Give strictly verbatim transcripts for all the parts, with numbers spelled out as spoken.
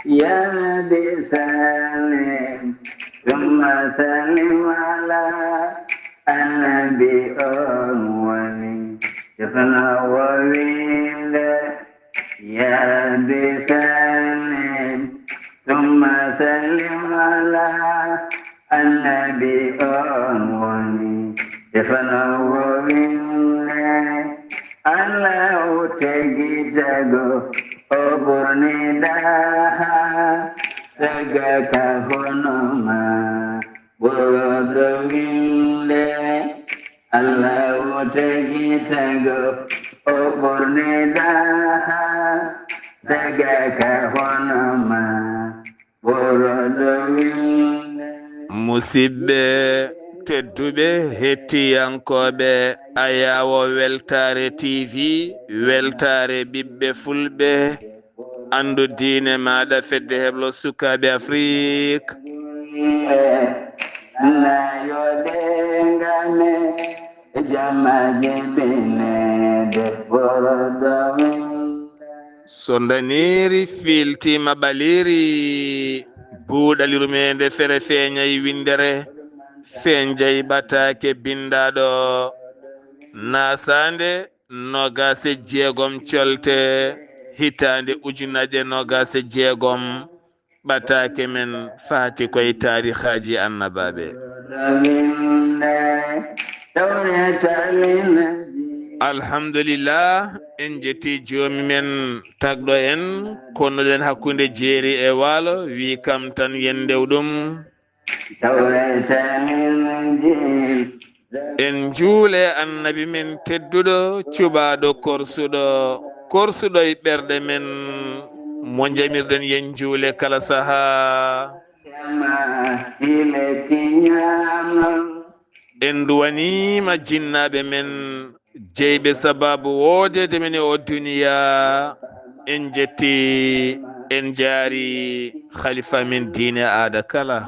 يا رب سلم ثم سلم على النبي أول شفنا وويل. يا رب سلم ثم سلم على النبي أول شفنا وويل. Alla o tagi tago o ɓurni daha taga ka honoma ɓurɗo winde. Alla o tagi tago o ɓurni daha taga ka honoma ɓurɗo winde. Musidɓe tedduɓe, hettiyankooɓe Ayaawo Weltaare T V, Weltaare ɓiɓɓe Fulɓe, anndu diine maaɗa, Fedde Heblo Sukaaɓe Afrik. Nayo de ngame jamaje binede ɓurɗo winde. So ndaniiri fiiltiima ɓaliiri, buuɗali rumeende fere feeñay winndere, feeñjay ɓataake binndaaɗo. Naasaande noogaas e jeegom colte, hitaande ujunaaje noogaas e jeegom, ɓataake men faati koye taarihaaji annabaaɓe. Alhamdulillah, en jetti joomi men tagɗo en, konnuɗen hakkunde jeeri e waalo, wi kam tan yen ndew ɗum. En njuule annabi men tedduɗo, cuɓaaɗo korsuɗo, korsuɗo e ɓerɗe men, mo njamirɗen yen njuule kala sahaa. En duwaniima jinnaaɓe men, jeyɓe sabaabu woodeede men e o duniya. En jetti, en jaari khalifa men diine aada kala.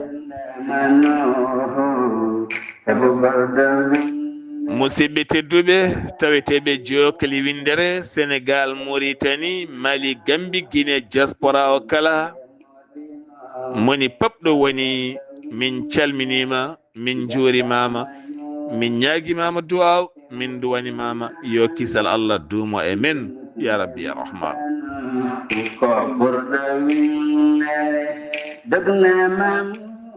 Musidɓe tedduɓe, taweteeɓe jookli winndere, Senegal, Mauritanie, Mali, Gambie, Guinée, diaspora o kala, moni pop ɗo woni, min calminiima, min njuurimaama, min ñaagimaama duwaaw, min duwanimaama yo kisal Allah duumo e men, ya Rabbi ya Rahman.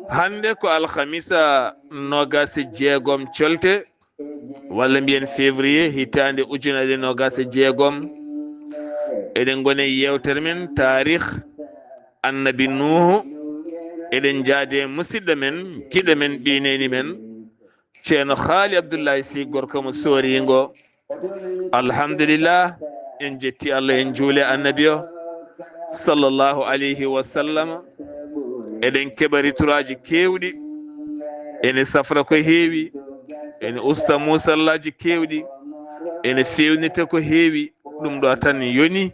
Hannde ko alhamisa noogaas e jeegom colte, walla mbiyen février, hitaande ujunaaje noogaas e jeegom. Eɗen ngoni e yeewtere men taarih annabi Nuuhu. Eɗen njaade musidɗo men, giɗo men, ɓiyneyni men, Ceerno Haali Abdullahi Si, gorko mo Sooringo. Alhamdulillah, en jetti Allah, en njuule annabi o, sallallahu alayhi wa sallam. Eɗen keɓa rituraaji keewɗi, ene safra ko heewi, ene usta muusallaaji keewɗi, ene feewnita ko heewi. Ɗum ɗo tan yoni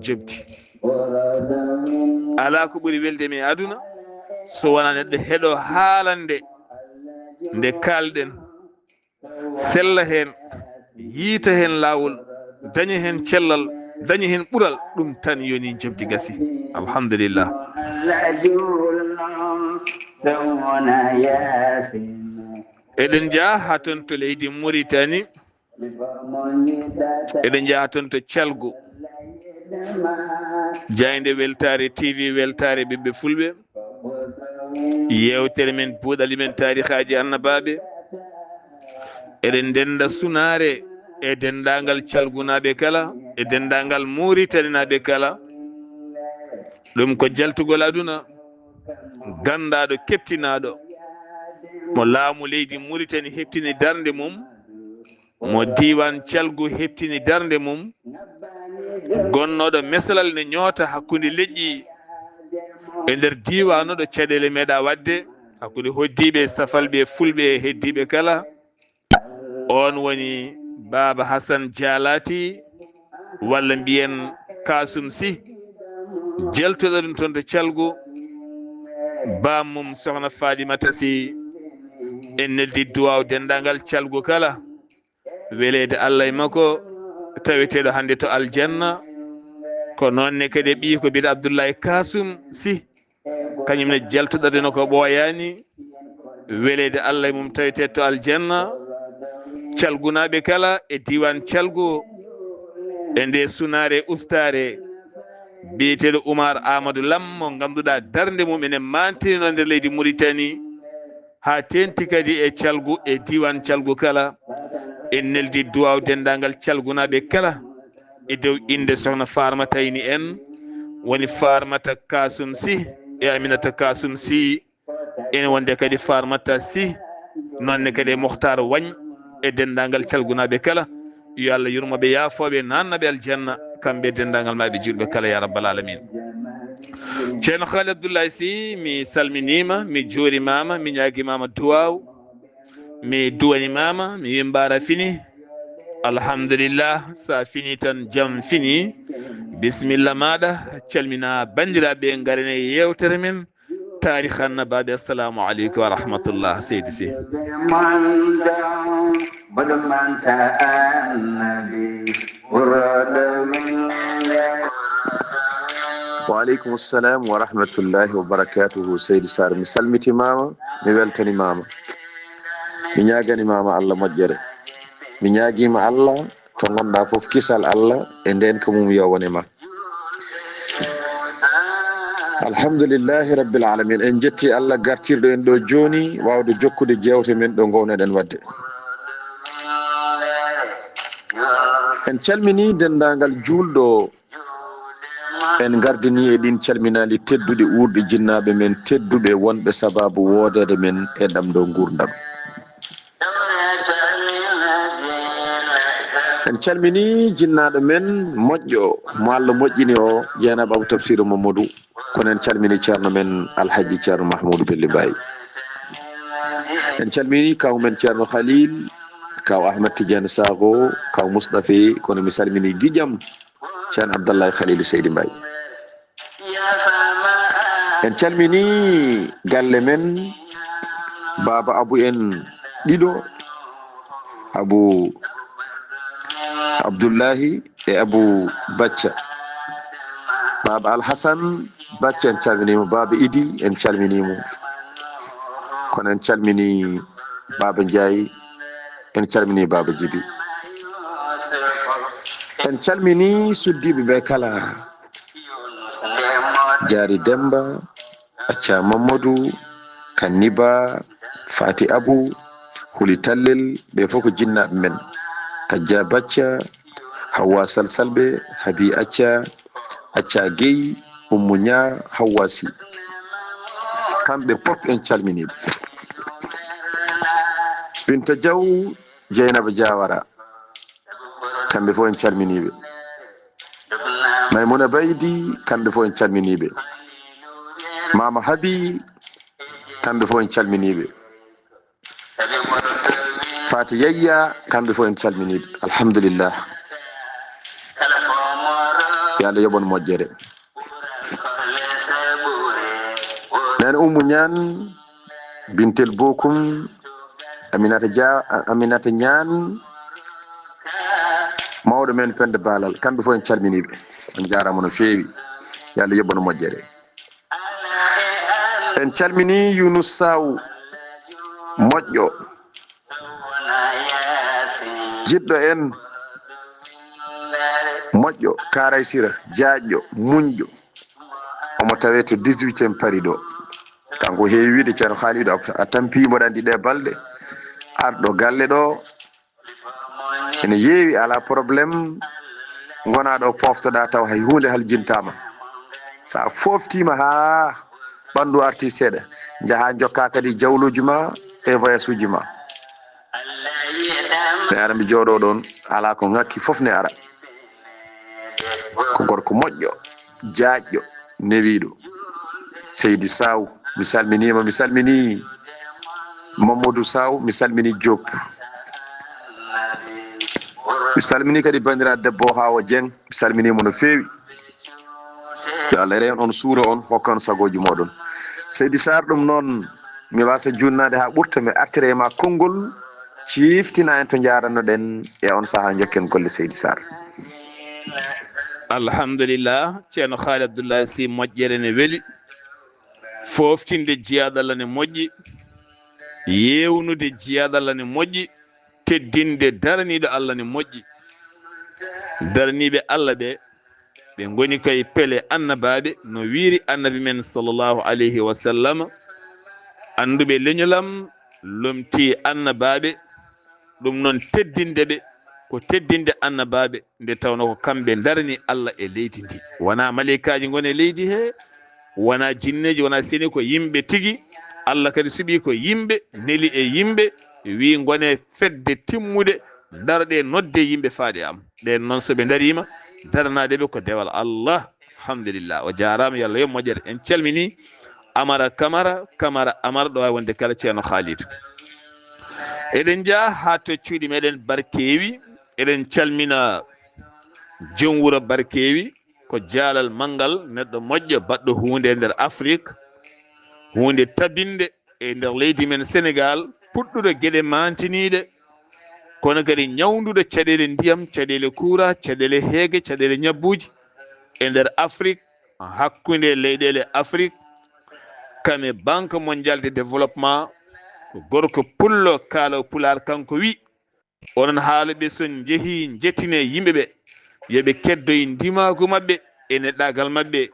jobdi. Alaa ko ɓuri welde mi e aduna, so wonaa neɗɗo heɗo haalande nde kaalɗen, sella heen, yiita heen laawol, daña heen cellal, daña heen ɓural, ɗum tan yoni jobdi gasi. Alhamdulillah. Eɗen njaha haa toon to leydi Muritani, eɗen njaha toon to Calgu. Jaaynde Weltaare T V, Weltaare Ɓiɓɓe Fulɓe. Yeewtere men, buuɗali men, taarihaaji annabaaɓe. Eɗen ndennda sunaare e denndaangal calgunaaɓe kala, e denndaangal Muritaninaaɓe kala. Ɗum ko jaltugol aduna, ganndaaɗo, keɓtinaaɗo, mo laamu leydi Muritani heɓtini darnde mum, mo diiwaan Calgu heɓtini darnde mum, gonnooɗo mesalal ne ñoota hakkunde leƴƴi e nder diiwaan o ɗo caɗeele meeɗa waɗde, hakkunde hoɗdiiɓe e safalɓe e fulɓe e heddiiɓe kala. Oon woni Baaba Hasan Jaalaati, walla mbiyen Kaasum Si, jaltuɗo ɗum toon to Calgu, baam mum Sohna Faadimata Si. En neldi duwaaw denndaangal Calgu kala, weleede Allah e makko, taweteeɗo hannde to aljanna. Ko noon ne kadi e ɓiy ko biyetee Abdullahi Kasum Sy, kañum ne jaltuɗo no ko ɓooyaani, weleede Allah e mum tawetee to aljanna. Calgunaaɓe kala e diiwaan Calgu, e nde sunaare ustaare, biyeteeɗo Umar Amadou Lam, mo ngannduɗaa darnde mum ene maantinoo nder leydi Muritani, haa teeŋti kadi e Calgu, e diiwaan Calgu kala. En neldi duwaaw denndaangal calgunaaɓe kala e dow innde Sokhna Farmata Ayni en, woni Farmata Kasum Sy e Aminata Kasum Sy, ene wonde kadi Farmata Sy, noon ne kadi e Mukhtar Wagne e denndaangal calgunaaɓe kala. Yo Allah yurmo ɓe, yaafo ɓe, naatna ɓe aljanna, kamɓe e denndaangal maɓɓe juulɓe kala, ya rabbal alamin. Ceerno Khaali Abdoulaye Sy, mi salminiima, mi juurimaama, mi ñaagimaama duwaaw, mi duwanimaama, mi wimbaara fini. Alhamdulillah, so a fini tan jam fini. Bisimilla maaɗa, calmina banndiraaɓe, ngaren e yeewtere men. Taarikh Annabaaɓe. Assalamu aleykum wa rahmatullah, Seydi Sy. Wa aleykum salam wa rahmatullahi wa barakatuhu, Seydi Sarr. Mi salmitimaama, mi weltanimaama. Mi ñaaganimaama Allah moƴƴere. Mi ñaagiima Allah to ngonɗaa fof, kisal Allah e ndeenka mum yo won e ma. Alhamdulillahi rabbil alamin. En njetti Allah gartirɗo en ɗo jooni, waawde jokkude jeewte men ɗo ngownoɗen waɗde. En calminii denndaangal juulɗo. En ngardinii e ɗiin calminaali tedduɗi, uurɗi jinnaaɓe men tedduɓe wonɓe sabaabu woodeede men e ɗam ɗo nguurndam. En calminii jinnaaɗo men moƴƴo, mo Allah moƴƴini o, Jeynaba Abou Tafsir Mamadou. Kono en calminii ceerno men Alhaji Ceerno Mahmoudou Belli Mbaye. En calminii kaaw men Ceerno Khalil, kaaw Ahmed Tidiane Sakho, kaaw Moustapha, kono mi salminii giƴam Ceerno Abdallahi Khalilou Seydi Mbaye. En calminii galle men, Baaba Abu en ɗiɗo, Abu Abdullahi e Abu Bacca. Baaba Alhasan Bacca, en calminii mo. Baaba Idi, en calminii mo. Kono en calminii Baaba Njaay, en calminii Baaba Jibi. En calminii suddiiɓe ɓe kala. Jaari Demba, Acca Mamadou, Kanniba, Fati Abu, Huli Tallel, ɓe fof ko jinnaaɓe men. Ajja Bacca, Hawwa Salsalɓe, Habi Acca, Acca Guèye, Ummu Ña, Hawwa Sy. Kamɓe pop en calminiiɓe. Binta Diaw, Dieynaba Diawara, kamɓe fof en calminiiɓe. Maymuna Baydi, kamɓe fof en calminiiɓe. Mama Habi, kamɓe fof en calminiiɓe. Fati Yayya, kamɓe fof en calminiiɓe. Alhamdulillah. Yo Allah yoɓon moƴƴere. Nene Ummu Ñaan, Bintel Bokum, Aminata Dia, Aminata Ñaan, mawɗo men Penda Balal, kamɓe fof en calminiiɓe. On njaaraama no feewi. Yo Allah yoɓ on moƴƴere. En calminii Yunus Saw, moƴƴo, jiɗɗo en, moƴƴo, Kaaraysira, jaajɗo, muñɗo. Omo tawee to dix-huitième Paris ɗo. Kanko heewi wiide Ceerno Khalidou, a, a tampii, mboɗo anndi ɗee balɗe. Arɗo galle ɗo, ene heewi, alaa problème. Ngonaa ɗo, pooftoɗaa taw hay huunde haljintaama. So a fooftiima haa ɓanndu artii seeɗa, njahaa njokkaa kadi jawluuji ma e voyage uji ma. Mi ara mi jooɗoo ɗoon, alaa ko ŋakki, fof ne ara. Ko gorko moƴƴo, jaajɗo, newiiɗo. Seydi Saw, mi salminiima, mi salminii Mamadou Saw, mi salminii Diop. Mi salminii kadi banndiraaɗo debbo o, Hawa Dieng, mi salminii mo no feewi. Yo Allah reen on, suura on, hokka on sagooji mooɗon. Seydi Sarr, ɗum noon, mi waasa juutnaade haa ɓurta, mi artira e ma konngol, ciiftina en to njaaranno-ɗen e on sahaa, njokken golle, Seydi Sarr. Alhamdulillah, Ceerno Haali Abdullahi Sy, moƴƴere ne weli. Fooftinde jiyaaɗo Allah ne moƴƴi. Yeewnude jiyaaɗo Allah ne moƴƴi. Teddinde daraniiɗo Allah ne moƴƴi. Daraniiɓe Allah ɓe, ɓe ngoni koye pele annabaaɓe, no wiiri annabi men sallallahu alayhi wa sallam. Annduɓe leñol am lomtii annabaaɓe, ɗum noon teddinde ɓe, ko teddinde annabaaɓe, nde tawnoo ko kamɓe ndarani Allah e leydi ndi. Wonaa maleykaaji ngoni e leydi he, wonaa jinneeji, wonaa seni, ko yimɓe tigi. Allah kadi suɓii ko yimɓe, neli e yimɓe, wii ngone fedde timmude, ndaroɗe nodde yimɓe faaɗe am. Ɓeen noon so ɓe ndariima, daranaade ɓe ko dewal Allah. Alhamdulillah, o jaaraama, yo Allah yoɓ moƴƴere. En calminii Amara Kamara, Kamara Amara, ɗo waawi wonde kala Ceerno Haalidu. Eɗen njaha haa to cuuɗi meɗen Barkeewi, eɗen calmina joom wuro Barkeewi, ko jaalal manngal, neɗɗo moƴƴo, baɗɗo huunde e nder Afrik, huunde tabinde e nder leydi men Senegaal, puɗɗuɗo geɗe maantiniiɗe, kono kadi ñawnduɗo caɗeele ndiyam, caɗeele kuura, caɗeele heege, caɗeele ñabbuuji e nder Afrik, hakkunde leyɗeele Afrik, kam e Banque Mondiale de Développement, ko gorko pullo, kaalo pulaar, kanko wi, onon haalooɓe, so njehii, njettinee yimɓe ɓe, yo ɓe keddoy ndimaagu maɓɓe e neɗɗaagal maɓɓe.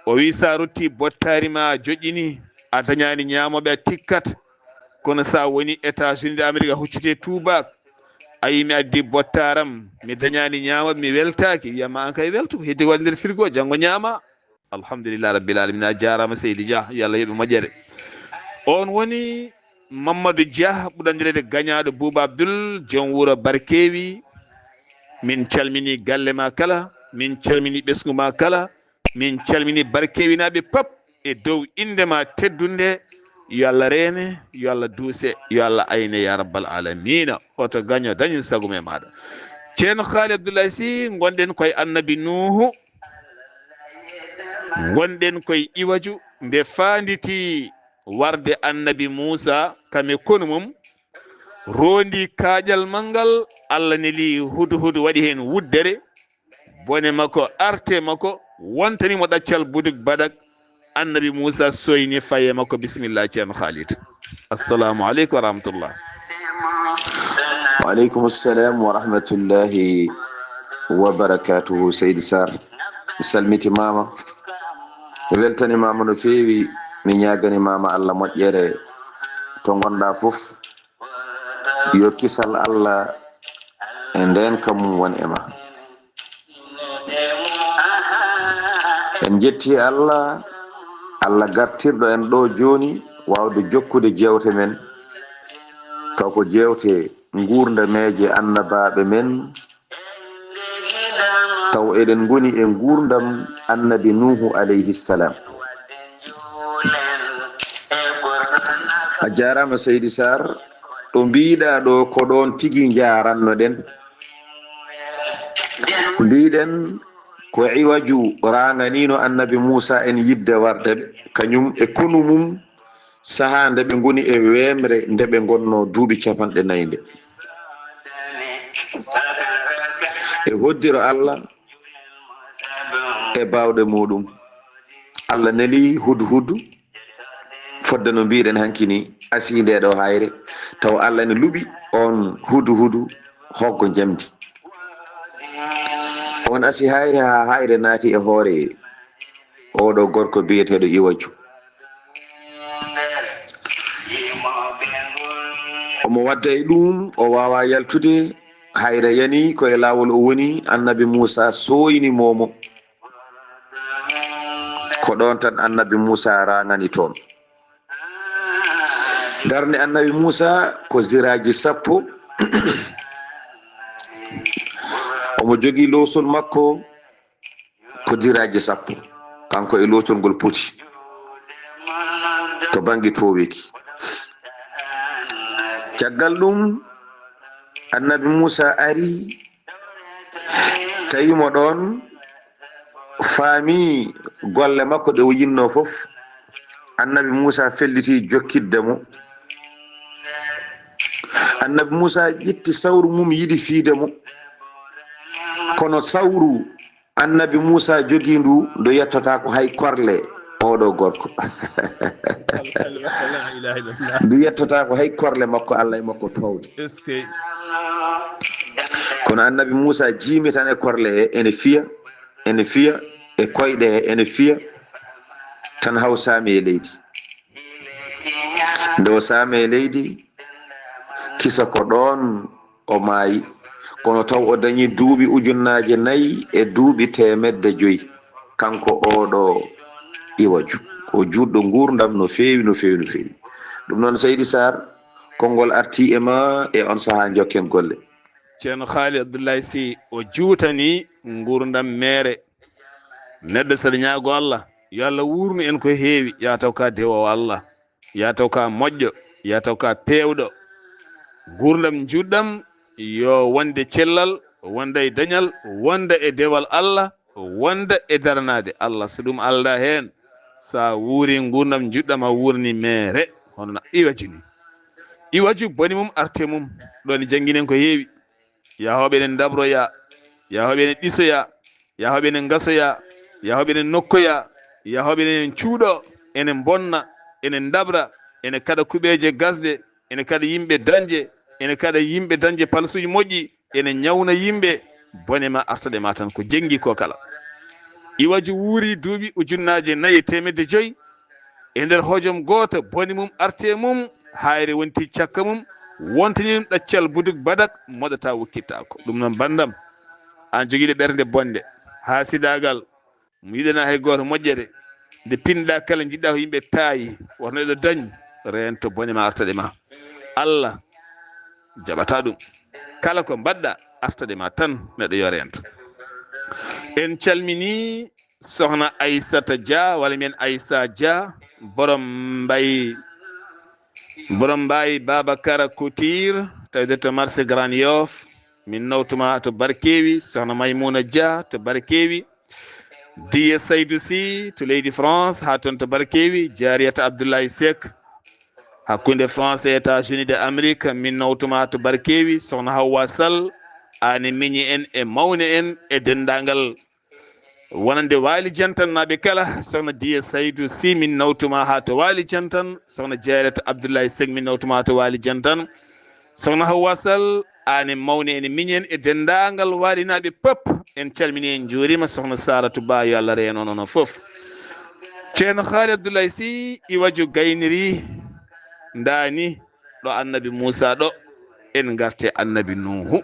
O wi, so a ruttii bottaari ma, a joƴƴinii, a dañaani ñaamooɓe, a tikkat. Kono so a wonii États-Unis d'Amérique, a huccitee tuubaak. A yii mi addi bottaaram, mi dañaani ñaamooɓe, mi weltaaki. Wiyama aan kay weltu, heddi waɗ nder frigo, janngo ñaama. Alhamdulillah rabbil alamin, a jaaraama Seydi Dia, yo Allah yoɓ moƴƴere. On woni Mamadou Dia, ɓurɗo anndireede Gañaaɗo Buuba Abdul, joom wuro Barkeewi. Min calminii galle ma kala, min calminii ɓesngu ma kala, min calminii Barkeewinaaɓe pop e dow innde ma teddunde. Yo Allah reene, yo Allah duuse, yo Allah ayne, ya rabbal alamina. Hoto gaño dañin sago mum e maaɗa. Ceerno Haali Abdullahi Sy, ngonɗen koye Annabi Nuuhu, ngonɗen koye Iwaju, nde faanditi warde Annabi Muusa, kam e konu mum, roondi kaaƴal manngal, Allah neli huduhudu waɗi heen wuddere, bone makko, arte makko, wontani mo ɗaccal buduk badak, Annabi Muusa soyni faye makko. Bisimilla, Ceerno Haali. Assalamu aleykum wa rahmatullah. Wa aleykum assalam wa rahmatullahi wa barakatuhu, Seydi Sarr. Mi salmitimaama. Mi weltanimaama no feewi. Mi ñaaganimaama Allah moƴƴere to ngonɗaa fof. Yo kisal Allah e ndeenka mum won e ma. En njetti Allah, Allah gartirɗo en ɗo jooni, waawde jokkude jeewte men. Taw ko jeewte nguurdameeje annabaaɓe men, taw eɗen ngoni e nguurndam Annabi Nuuhu alayhi salam. A jaaraama, Seydi Sarr. Ɗo mbiiɗaa ɗo, ko ɗoon tigi njaaranno-ɗen. Mbiiɗen ko Iwaju raanganiino Annabi Muusa en yiɗde warde ɓe, kañum e konu mum, sahaa nde ɓe ngoni e weemre, nde ɓe ngonnoo duuɓi capanɗe nayi nde. E hoddiro Allah e baawɗe muɗum, Allah neli hudhudu, fodde no mbiiɗen hanki ni, asii nde ɗo hayre, taw Allah ne luɓi on hudhudu hoggo njamndi. On asii hayre haa hayre naati e hoore oɗo gorko biyeteeɗo Iwaju. Omo wadda e ɗum, o waawaa yaltude, hayre yani ko e laawol o woni, Annabi Muusa sooyni mo mo. Ko ɗoon tan Annabi Muusa raŋani toon. Darnde Annabi Muusa ko ziraaji sappo. Omo jogii loosol makko, ko ziraaji sappo, kanko e lootol ngol poti to bannge tooweki. Caggal ɗum, Annabi Muusa ari, tawi mo ɗoon, faami golle makko ɗe o yinnoo fof. Annabi Muusa felliti jokkitde mo. Annabi Muusa ƴetti sawru mum, yiɗi fiyde mo, kono sawru Annabi Muusa jogii ndu, ndu yettotaako hay korle oɗo gorko. Ndu yettotaako hay korle makko, Allah e makko towde. Kono Annabi Muusa jiimi tan e korle he, ene fiya, ene fiya, e koyɗe he, ene fiya, tan haw saami e leydi. Nde o saami e leydi, kisa ko ɗoon o maayi. Kono taw o dañi duuɓi ujunnaaje nayi e duuɓi teemedde joyi. Kanko oɗo Iwaju. Ko juutɗo nguurndam no feewi, no feewi, no feewi. Ɗum noon, Seydi Sarr, konngol artii e ma e on sahaa, njokken golle. Ceerno Haali Abdullahi Sy, o juutanii nguurndam meere. Neɗɗo saɗa ñaago Allah, yo Allah wuurnu en ko heewi, ya taw ka dewoowo Allah, ya taw ka moƴƴo, ya taw ka peewɗo. Nguurndam njuutɗam yo wonde cellal, wonda e dañal, wonda e dewal Allah, wonda e daranaade Allah. So ɗum aldaa heen, so a wuuri nguurndam njuutɗam, a wuurni meere, hono no Iwaju ni. Iwaju boni mum, arte mum, ɗo ne jannginen ko heewi. Yahooɓe ene ndabroya, yahooɓe ene ɗisoya, yahooɓe ene ngasoya, yahooɓe ene nokkoya, yahooɓe ene cuuɗo, ene mbonna, ene ndabra, ene kaɗa kuɓeeje gasɗe, ene kaɗa yimɓe dañde, ene kaɗa yimɓe dañde palsuuji moƴƴi, ene ñawna yimɓe, bone ma artude ma tan ko jenngi ko kala. Iwaju wuuri duuɓi ujunnaaje nayi e teemedde joyi, e nder hojom gooto, boni mum, arte mum, haayre wonti cakka mum, wontini ɗum ɗaccal buduk badak, moɗata wokkittaako. Ɗum noon, banndam, aan jogiiɗo ɓernde bonde, haasidaagal, mo yiɗana hay gooto moƴƴere, nde pinɗa kala, njiɗɗa ko yimɓe taayi, woto neɗɗo dañ, reento bone ma artude ma. Allah jaɓata ɗum. Kala ko mbaɗɗa, artude ma tan, neɗɗo yo reento. En calminii Sohna Aissata Dia, walla mbiyen Aissa Dia, borom Mbaye, borom Mbaye Babakara Couture, tawde to marché Grand Yoff. Min nawtuma to Barkewi, Sohna Maymouna Dia to Barkewi. Diye Saydou Sy to leydi France, haa toon to Barkewi, Jariyata Abdoulaye Seck, hakkunde France e États-Unis de Amérique, min nawtuma to Barkewi, Sohna Hawwa Sall, aane miñi en e mawne en e denndaangal wonande Waali Jantan naaɓe kala, Sohna Diye Saydou Sy, min nawtuma haa to Waali Jantan, Sohna Jariyata Abdoulaye Seck, min nawtuma to Waali Jantan, Sohna Hawwa Sall, aane mawne ene miñi en e denndaangal waalinaaɓe pop. En calminii, en njuuriima Sohna Saratu Ba, yo Allah reeno noon fof. Ceerno Haali Abdoulaye Sy, Iwaju gayniri, ndaani ɗo Annabi Muusa ɗo, en ngarte Annabi Nuuhu.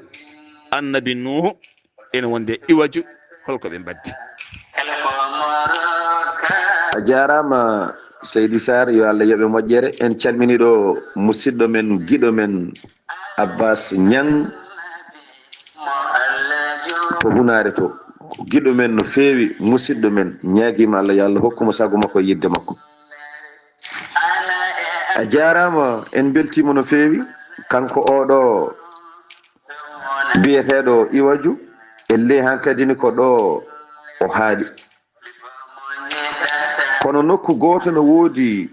Annabi Nuuhu, ene wonde Iwaju, holko ɓe mbaddi? A jaaraama, Seydi Sarr, yo Allah yoɓe moƴƴere. En calminii ɗo musidɗo men, giɗo men, Abbas Ñang to Hunaare to. Ko giɗo men no feewi, musidɗo men. Ñaagiima Allah, yo Allah hokku mo sago makko e yiɗde makko. A jaaraama, en mbeltiima no feewi. Kanko oɗo biyeteeɗo Iwaju, elle hankadi ni ko ɗo o haaɗi. Kono nokku gooto no woodi.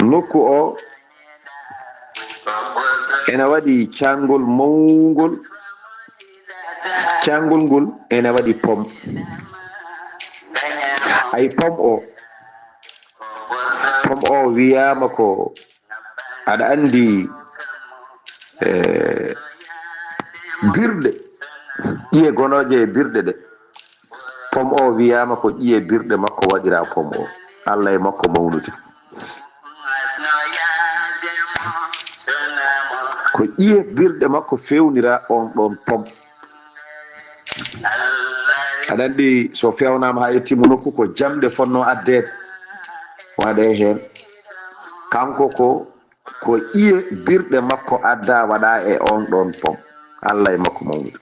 Nokku o ene waɗi caangol mawngol. Caangol ngol ene waɗi pom. Ay pom o, pom o wiyaama ko, aɗa anndi, eh, birɗe, ƴiye gonooje e birɗe ɗe. Pom o wiyaama ko ƴiye birɗe makko waɗira pom o. Allah e makko mawnude. Ko ƴiye birɗe makko fewnira on ɗon pom. Aɗa anndi, so fewnaama haa yettiima nokku, ko jamɗe fotnoo addeede, waɗee heen. Kanko ko, ko ƴiye birɗe makko adda waɗa e on ɗon pom. Allah e makko mawnude.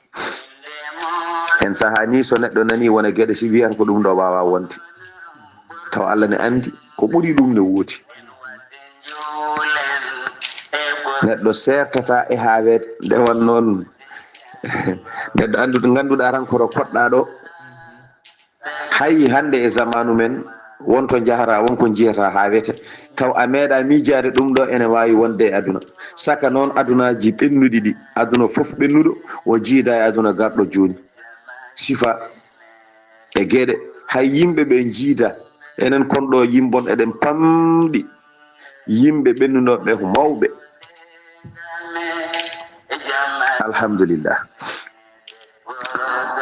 Heen sahaa ni, so neɗɗo nanii wona geɗe, si wiyan ko ɗum ɗo waawaa wonde. Taw Allah ne anndi ko ɓuri ɗum ne woodi. Neɗɗo seertata e haa weeta. Nde won noon, neɗɗo annduɗo, ngannduɗaa tan ko to koɗɗaa ɗo. Hay hannde e zamaanu men, won to njahataa, won ko njiyataa haa weeta. Taw a meeɗaa miijaade ɗum ɗo ene waawi wonde e aduna. Saka noon adunaaji ɓennuɗi ɗi, aduna fof ɓennuɗo, o jiidaa e aduna garɗo jooni. sifa e geɗe, hay yimɓe ɓe jiida. Enen kon ɗo yimbon eɗen pamɗi yimɓe ɓennunooɓe ko mawɓe. Alhamdulillah.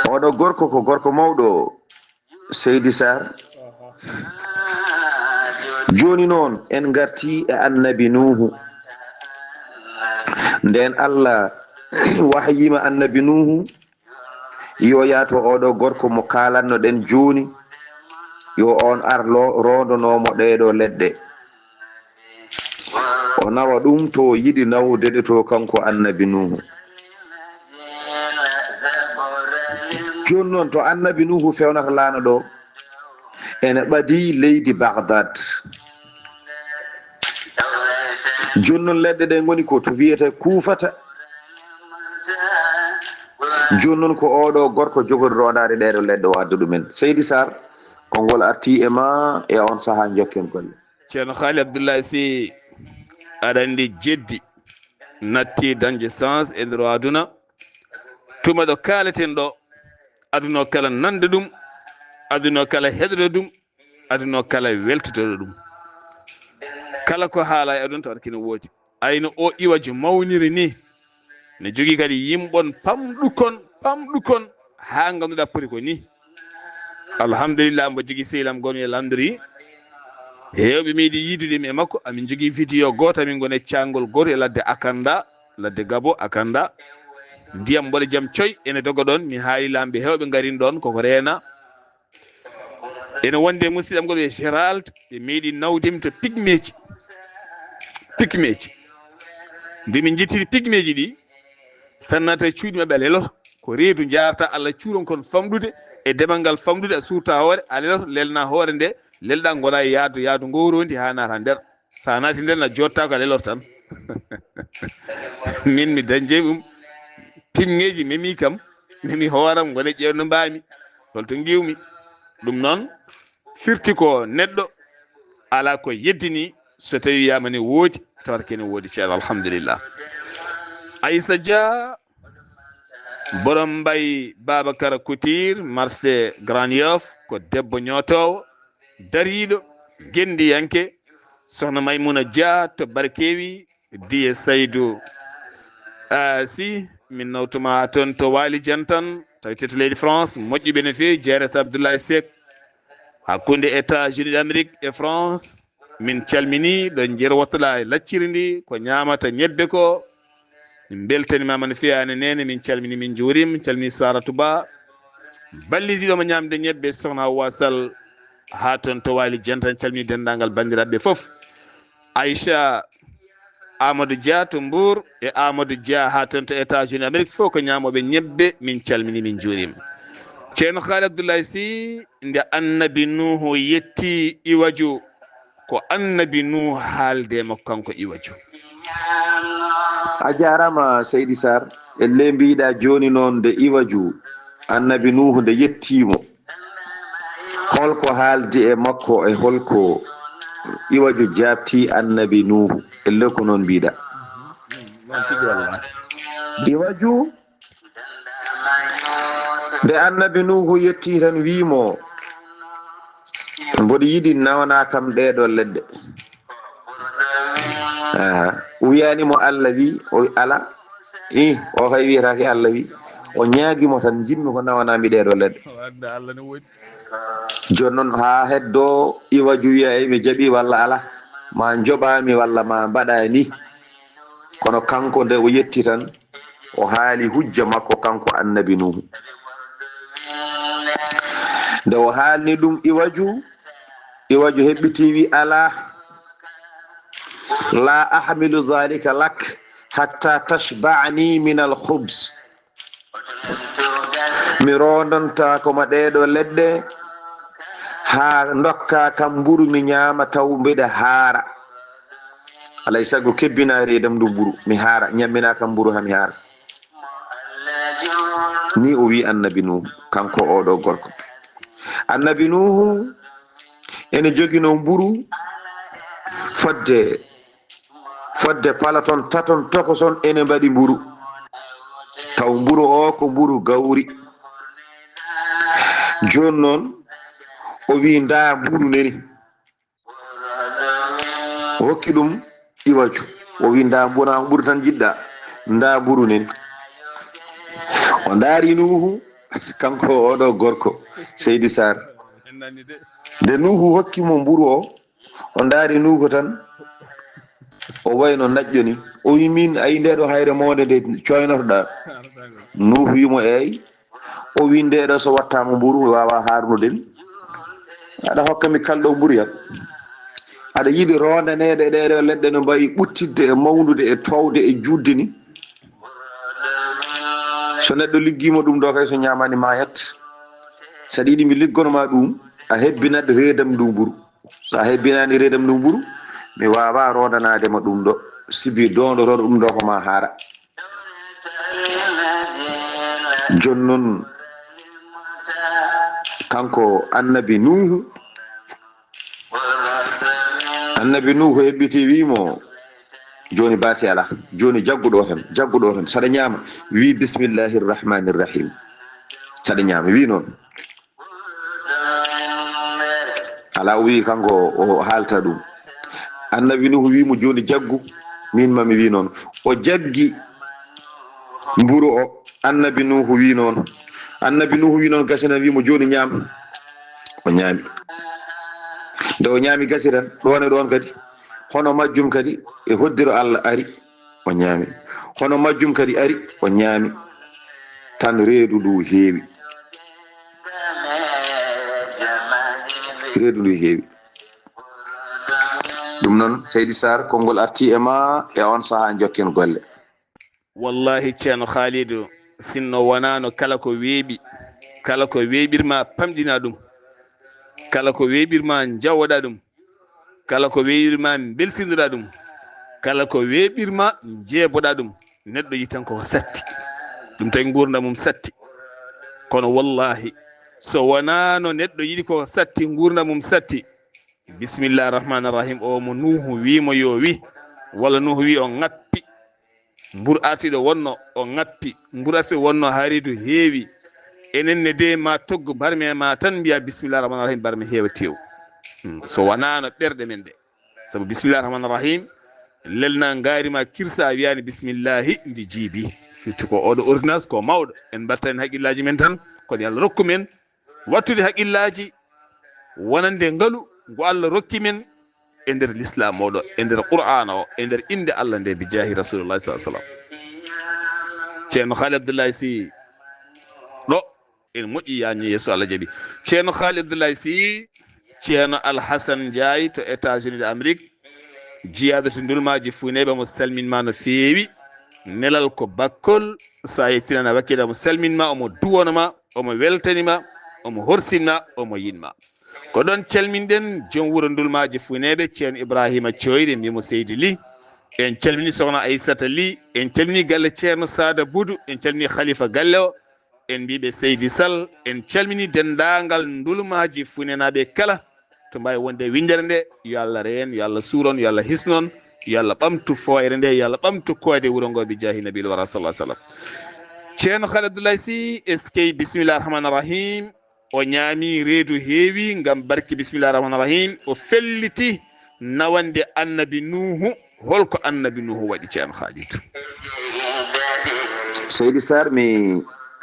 Oɗo gorko ko gorko mawɗo, Seydi Sarr. Jooni noon, en ngarti e Annabi Nuuhu. Nden Allah wahyima Annabi Nuuhu, yo yaato oɗo gorko mo kaalannoɗen jooni, yo on ar lo-, roondonoomo ɗeeɗo leɗɗe. O nawa ɗum to o yiɗi nawde ɗe to, kanko Annabi Nuuhu. Jooni noon, to Annabi Nuuhu fewnata laana ɗo, ene ɓadii leydi Bagdad. Jooni noon, leɗɗe ɗe ngoni ko to wiyete Kuufata. Jooni noon, ko oɗo gorko jogori roondaade ɗeeɗo leɗɗe, o adda ɗumen. Seydi Sarr, konngol arti e ma e on sahaa, njokken golle. Ceerno Haali Abdullahi Sy, aɗa anndi jeddi natti dañde sens e nder o aduna. Tuma ɗo kaaleten ɗo, aduna o kala nande ɗum, aduna o kala heɗoto ɗum, aduna o kala weltoto ɗum. Kala ko haala e aduna tawata kene woodi. Ayno o Iwaju mawniri ni, ne jogii kadi yimɓon pamɗukon, pamɗukon, haa ngannduɗaa poti ko ni. Alhamdulillah, mbo jogii sehil am gonmi e Landry. Heewɓe meeɗi yiidude mi e makko, amin jogii vidéo gooto, amin ngoni e caangol gooto e ladde Akanda, ladde Gabo Akanda. Ndiyam mboɗo jam coy, ene doga ɗon, mi haali laamɓe heewɓe ngarin ɗon, koko reena. Ene wondi e musidɗam goɗɗo e Gérald, ɓe meeɗi nawde mi to pygméeji. Pygméeji. Nde min njettiri pygméeji ɗi, sannata e cuuɗi maɓɓe a leloto. Ko reedu njaarta, Allah cuuron kon famɗude, e demal ngal famɗude, a suurta hoore, a leloto, lelna hoore nde, lelɗa ngona e yaadu, yaadu ngowrondi haa naata nder. Sa naati nder na jotta ko a lelor tan. Min mi dañde ɗum. Pygméeji memi kam, memi hooram, ngone ƴeew no mbaami, holto ngiwmi. Ɗum noon, firti ko neɗɗo alaa ko yeddini, so tawi wiyaama ne woodi, tawata kene woodi, ceerno, alhamdulillah. Aissa Dia, borom Mbaye Babacar Couture, marché Grand Yoff, ko debbo ñootoowo, dariiɗo, genndiyanke, sohna Maymuna Dia to Barkewi, Diye Saydou. Ah, si, min nawtuma toon to Waali Jantan, tawete to leydi France, moƴƴuɓe no feewi, Jeerata Abdoulaye Seck, hakkunde États-Unis d'Amérique e France. Min calmini ɗo Njeer Wottola e lacciri ndi, ko ñaamata ñebbe ko. Min mbeltanimaama no feewi, aan e neene, min calmini, min njuuriima, min calmini Saratu Ba. Ballidiiɗo mo ñaamde ñebbe, sohna Hawwa Sall, haa toon to Waali Jantan, calmini denndaangal banndiraaɓe fof. Aïcha Amadou Dia to Mbour e Amadou Dia haa toon to États-Unis Amérique, fof ko ñaamooɓe ñebbe, min calmini, min njuuriima. Ceerno Haali Abdoulaye Sy, nde Annabi Nuuhu yetti Iwaju, ko Annabi Nuuhu haalde mo kanko Iwaju? A jaaraama, Seydi Sarr. E le mbiɗa jooni noon, nde Iwaju, Annabi Nuuhu nde yettiimo, holko haaldi e makko, e holko Iwaju jaabti Annabi Nuuhu? E le ko noon mbiɗa. Noon tigi wallahi. Iwaju, nde Annabi Nuuhu yetti tan, wiimo, mboɗo yiɗi nawana kam ɗeeɗo leɗɗe. Aha. O wiyaani mo Allah wi, o wi ala. I, o kay wiyataake Allah wi. O ñaagi mo tan, njiɗmi ko nawanami ɗeeɗo leɗɗe. Wadde Allah ne woodi. Jooni noon, haa heddo Iwaju wiya, "Ey, mi jaɓi walla ala? Ma njoɓami walla ma mbaɗa ni?" Kono kanko, nde o yetti tan, o haali hujja makko, kanko Annabi Nuuhu. Nde o haalni ɗum Iwaju, Iwaju heɓɓiti, wi, "Alaa, la ahmilu dhalika lak hatta tashba'ni min al-khubz." Mi roondontaako ma ɗeeɗo leɗɗe haa ndokka kam mburu mi ñaama taw mbeɗa haara. Alay sago kebbina reedam ndu mburu, mi haara, ñammina kam mburu haa mi haara. Ni o wi Annabi Nuuhu, kanko oɗo gorko. Annabi Nuuhu ene jogino mburu fodde, fodde palaton taton tokoson ene mbaɗi mburu. Taw mburu o ko mburu gawri. Jooni noon, o wi ndaa mburu neni. O hokki ɗum iwaju. O wi ndaa mburu, mburu tan jiɗɗa, ndaa mburu neni. O ndaari Nuuhu, kanko oɗo gorko, Seydi Sarr. Nde Nuuhu hokki mo mburu o, o ndaari Nuuhu tan, o wayno naƴƴo ni. O wi min, ayi nde ɗo hayre mawnde nde coynotoɗa? Nuuhu wi mo eey. O wi nde ɗo so wattaama mburu, mi waawaa haarnude mi. Aɗa hokka mi kalɗo mburu yam. Aɗa yiɗi rondaneede ɗee ɗo leɗɗe no mbayi ɓuttidde e mawndude e toowde e juutde ni. So neɗɗo liggiima ɗum ɗo kay so ñaamaani maayat. So aɗa yiɗi mi liggono ma ɗum, a hebbinat reedam ndu mburu. So a hebbinaani reedam ndu mburu, mi waawaa rondanaade ma ɗum ɗo. Sibi doondotooɗo ɗum ɗo ko ma haara. Jooni noon, kanko annabi Nuuhu, annabi Nuuhu heɓɓiti wi mo, jooni baasi alaa, jooni jaggu ɗo tan, jaggu ɗo tan, saɗa ñaama, wi bismillahi rrahmani rrahim, saɗa ñaama, wi noon. Alaa, o wi kanko o haalta ɗum. Annabi Nuuhu wi mo, jooni jaggu, min ma mi wi noon. O jaggi mburu o, annabi Nuuhu wi noon. Annabi Nuuhu wi noon, gasina, wi mo, jooni ñaam. O ñaami. Nde o ñaami gasiran, ɗoon e ɗoon kadi, hono majjum kadi e hoddiro Allah ari, o ñaami. Hono majjum kadi ari, o ñaami. Tan reedu ndu heewi. Reedu ndu heewi. Ɗum noon, Seydi Sarr, konngol arti e ma e oon sahaa, njokken golle. Wallahi, Ceerno Haalidu, sinno wonaano kala ko weeɓi, kala ko weeɓirma, pamɗina ɗum. Kala ko weeɓirma, njawoɗa ɗum. Kala ko weeɓirma, mbelsindoɗa ɗum. Kala ko weeɓirma, njeeboɗa ɗum. Neɗɗo yiɗi tan ko satti. Ɗum tawi nguurndam mum satti. Kono wallahi, so wonaano neɗɗo yiɗi ko satti, nguurndam mum satti, Bismillahi rahmani rahim. O mo Nuuhu wi mo yo wi, walla Nuuhu wi o ŋappi. Mburu artiɗo wonno o ŋappi. Mburu artiɗo wonno haridu heewi. Enen ne de ma toggo barme ma tan mbiya bismillahi rahmani rahim, barme heewa tew. Hmm. So wanaano ɓerɗe men ɗe. Sabu bismillahi rahmani rahim, lelna ngaari ma kirsa a wiyani bismillahi ndi jiibi. Firti ko oɗo ordonnance ko mawɗo. En mbatta en haqillaji men tan, kono yo Allah rokku men wattude haqillaji wonande ngalu ngu Allah rokki men e nder l'islam oɗo, e nder Qur'ana o, e nder innde Allah nde, bi jaahi Rasulullah sallallahu alaihi wasallam. Ceerno Haali Abdullahi Sy ɗo, en moƴƴi, yaanyo Yeeso Allah jaɓi. Ceerno Haali Abdullahi Sy, Ceerno Alhasan Njaay to États-Unis de Amérique, jiyaaɗo to Ndulmaaji Fuyneyɓe, mo salminma no feewi. Nelal ko bakkol, sa yettinana wakkila mo salminma, omo duwonoma, omo weltanima, omo horsinma, omo yiɗma. Ko ɗon calminɗen joom wuro Ndulmaaji Fuyneyɓe, Ceerno Ibrahima Coyri, mbimo Seydi Ly. En calmini Sokhna Aissata Ly, en calmini galle Ceerno Sada Boudou, en calmini Khalifa galle o, en mbiɓe Seydi Sall, en calmini denndaangal Ndulmaaji Fuynenaaɓe kala to mbaawi wonde winndere nde. Yo Allah reen, yo Allah suuron, yo Allah hisnon, yo Allah ɓamtu fooyre nde, yo Allah ɓamtu koyɗe wuro ngo bi jaahi Nabil Wara sallallahu alaihi wasallam. Ceerno Haali Abdullahi Sy, eskey, bismillah rahmani rahim. O ñaami reedu heewi ngam barke bismillah rahmani rahim. O felliti nawande annabi Nuuhu. Holko annabi Nuuhu waɗi, Ceerno Haalidu? Seydi Sarr, mi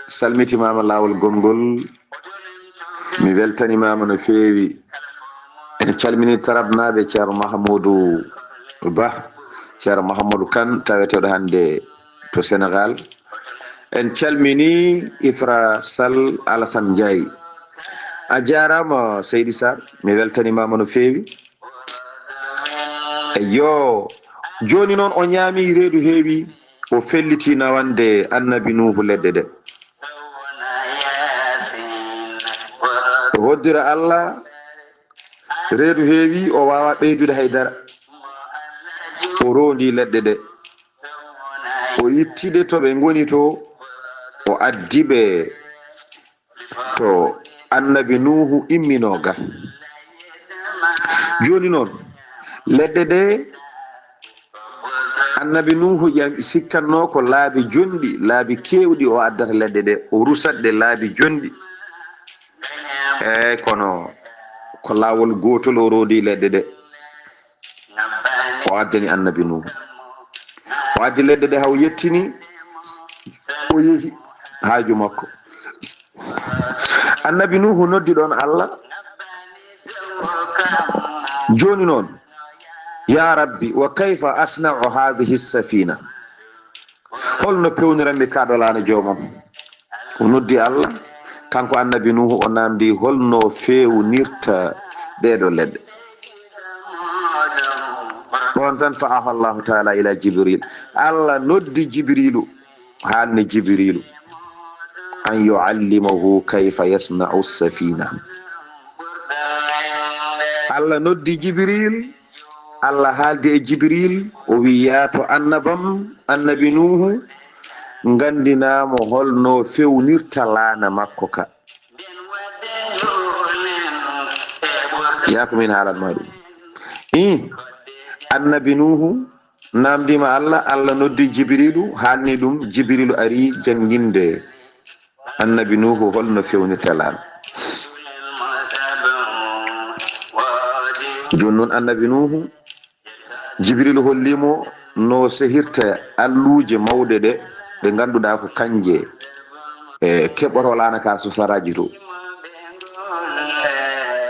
salmitimaama laawol gongol. Mi weltanimaama no feewi. En calmini Tarabnaaɓe, Ceerno Mahamoudou Ba, Ceerno Mahamoudou Kane, taweteeɗo hannde to Senegal. En calmini Ifra Sall, Alassane Ndiaye. A jaaraama, Seydi Sarr, mi weltanimaama no feewi. Eyyo, jooni noon o ñaami reedu heewi, o felliti nawande annabi Nuuhu leɗɗe ɗe. O hoddira Allah, reedu heewi, o waawaa ɓeydude hay dara. O roondi leɗɗe ɗe. O itti ɗe to ɓe ngoni to, o addi ɓe to annabi Nuuhu imminoo ga. Jooni noon, leɗɗe ɗe, annabi Nuuhu ƴam-, sikkatnoo ko laabi jonɗi, laabi keewɗi o addata leɗɗe ɗe, o rusat ɗe laabi jonɗi. Eey, kono ko laawol gootol o roodi leɗɗe ɗe. O addani annabi Nuuhu. O addi leɗɗe ɗe haa o yettini, o yehi haaju makko. Annabi Nuuhu noddi ɗoon Allah. Jooni noon, yaa Rabbi, wa kayfa asna'u haadihi safina? Holno pewniranmi kaa ɗo laana joomam? O noddi Allah, kanko annabi Nuuhu, o naamndi holno feewnirta ɗeeɗo leɗɗe. Ɗoon tan fa aha Allahu taala ila Jibril. Allah noddi Jibrilu, haalni Jibrilu an yuallimahu kayfa yasna'u safina. Allah noddi Jibril, Allah haaldi e Jibril, o wi, "Yaa to annabam, annabi Nuuhu, nganndinaa mo holno fewnirta laana makko ka." Yaa ko min haalan ma ɗum. Ii, annabi Nuuhu naamndiima Allah, Allah noddi Jibrilu, haalni ɗum, Jibrilu ari jannginde annabi Nuuhu holno fewnirta laana. Jooni noon annabi Nuuhu, Jibrilu holli mo no sehirta alluuje mawɗe ɗe, ɗe ngannduɗaa ko kanje, e, keɓoto laana ka so saraaji to.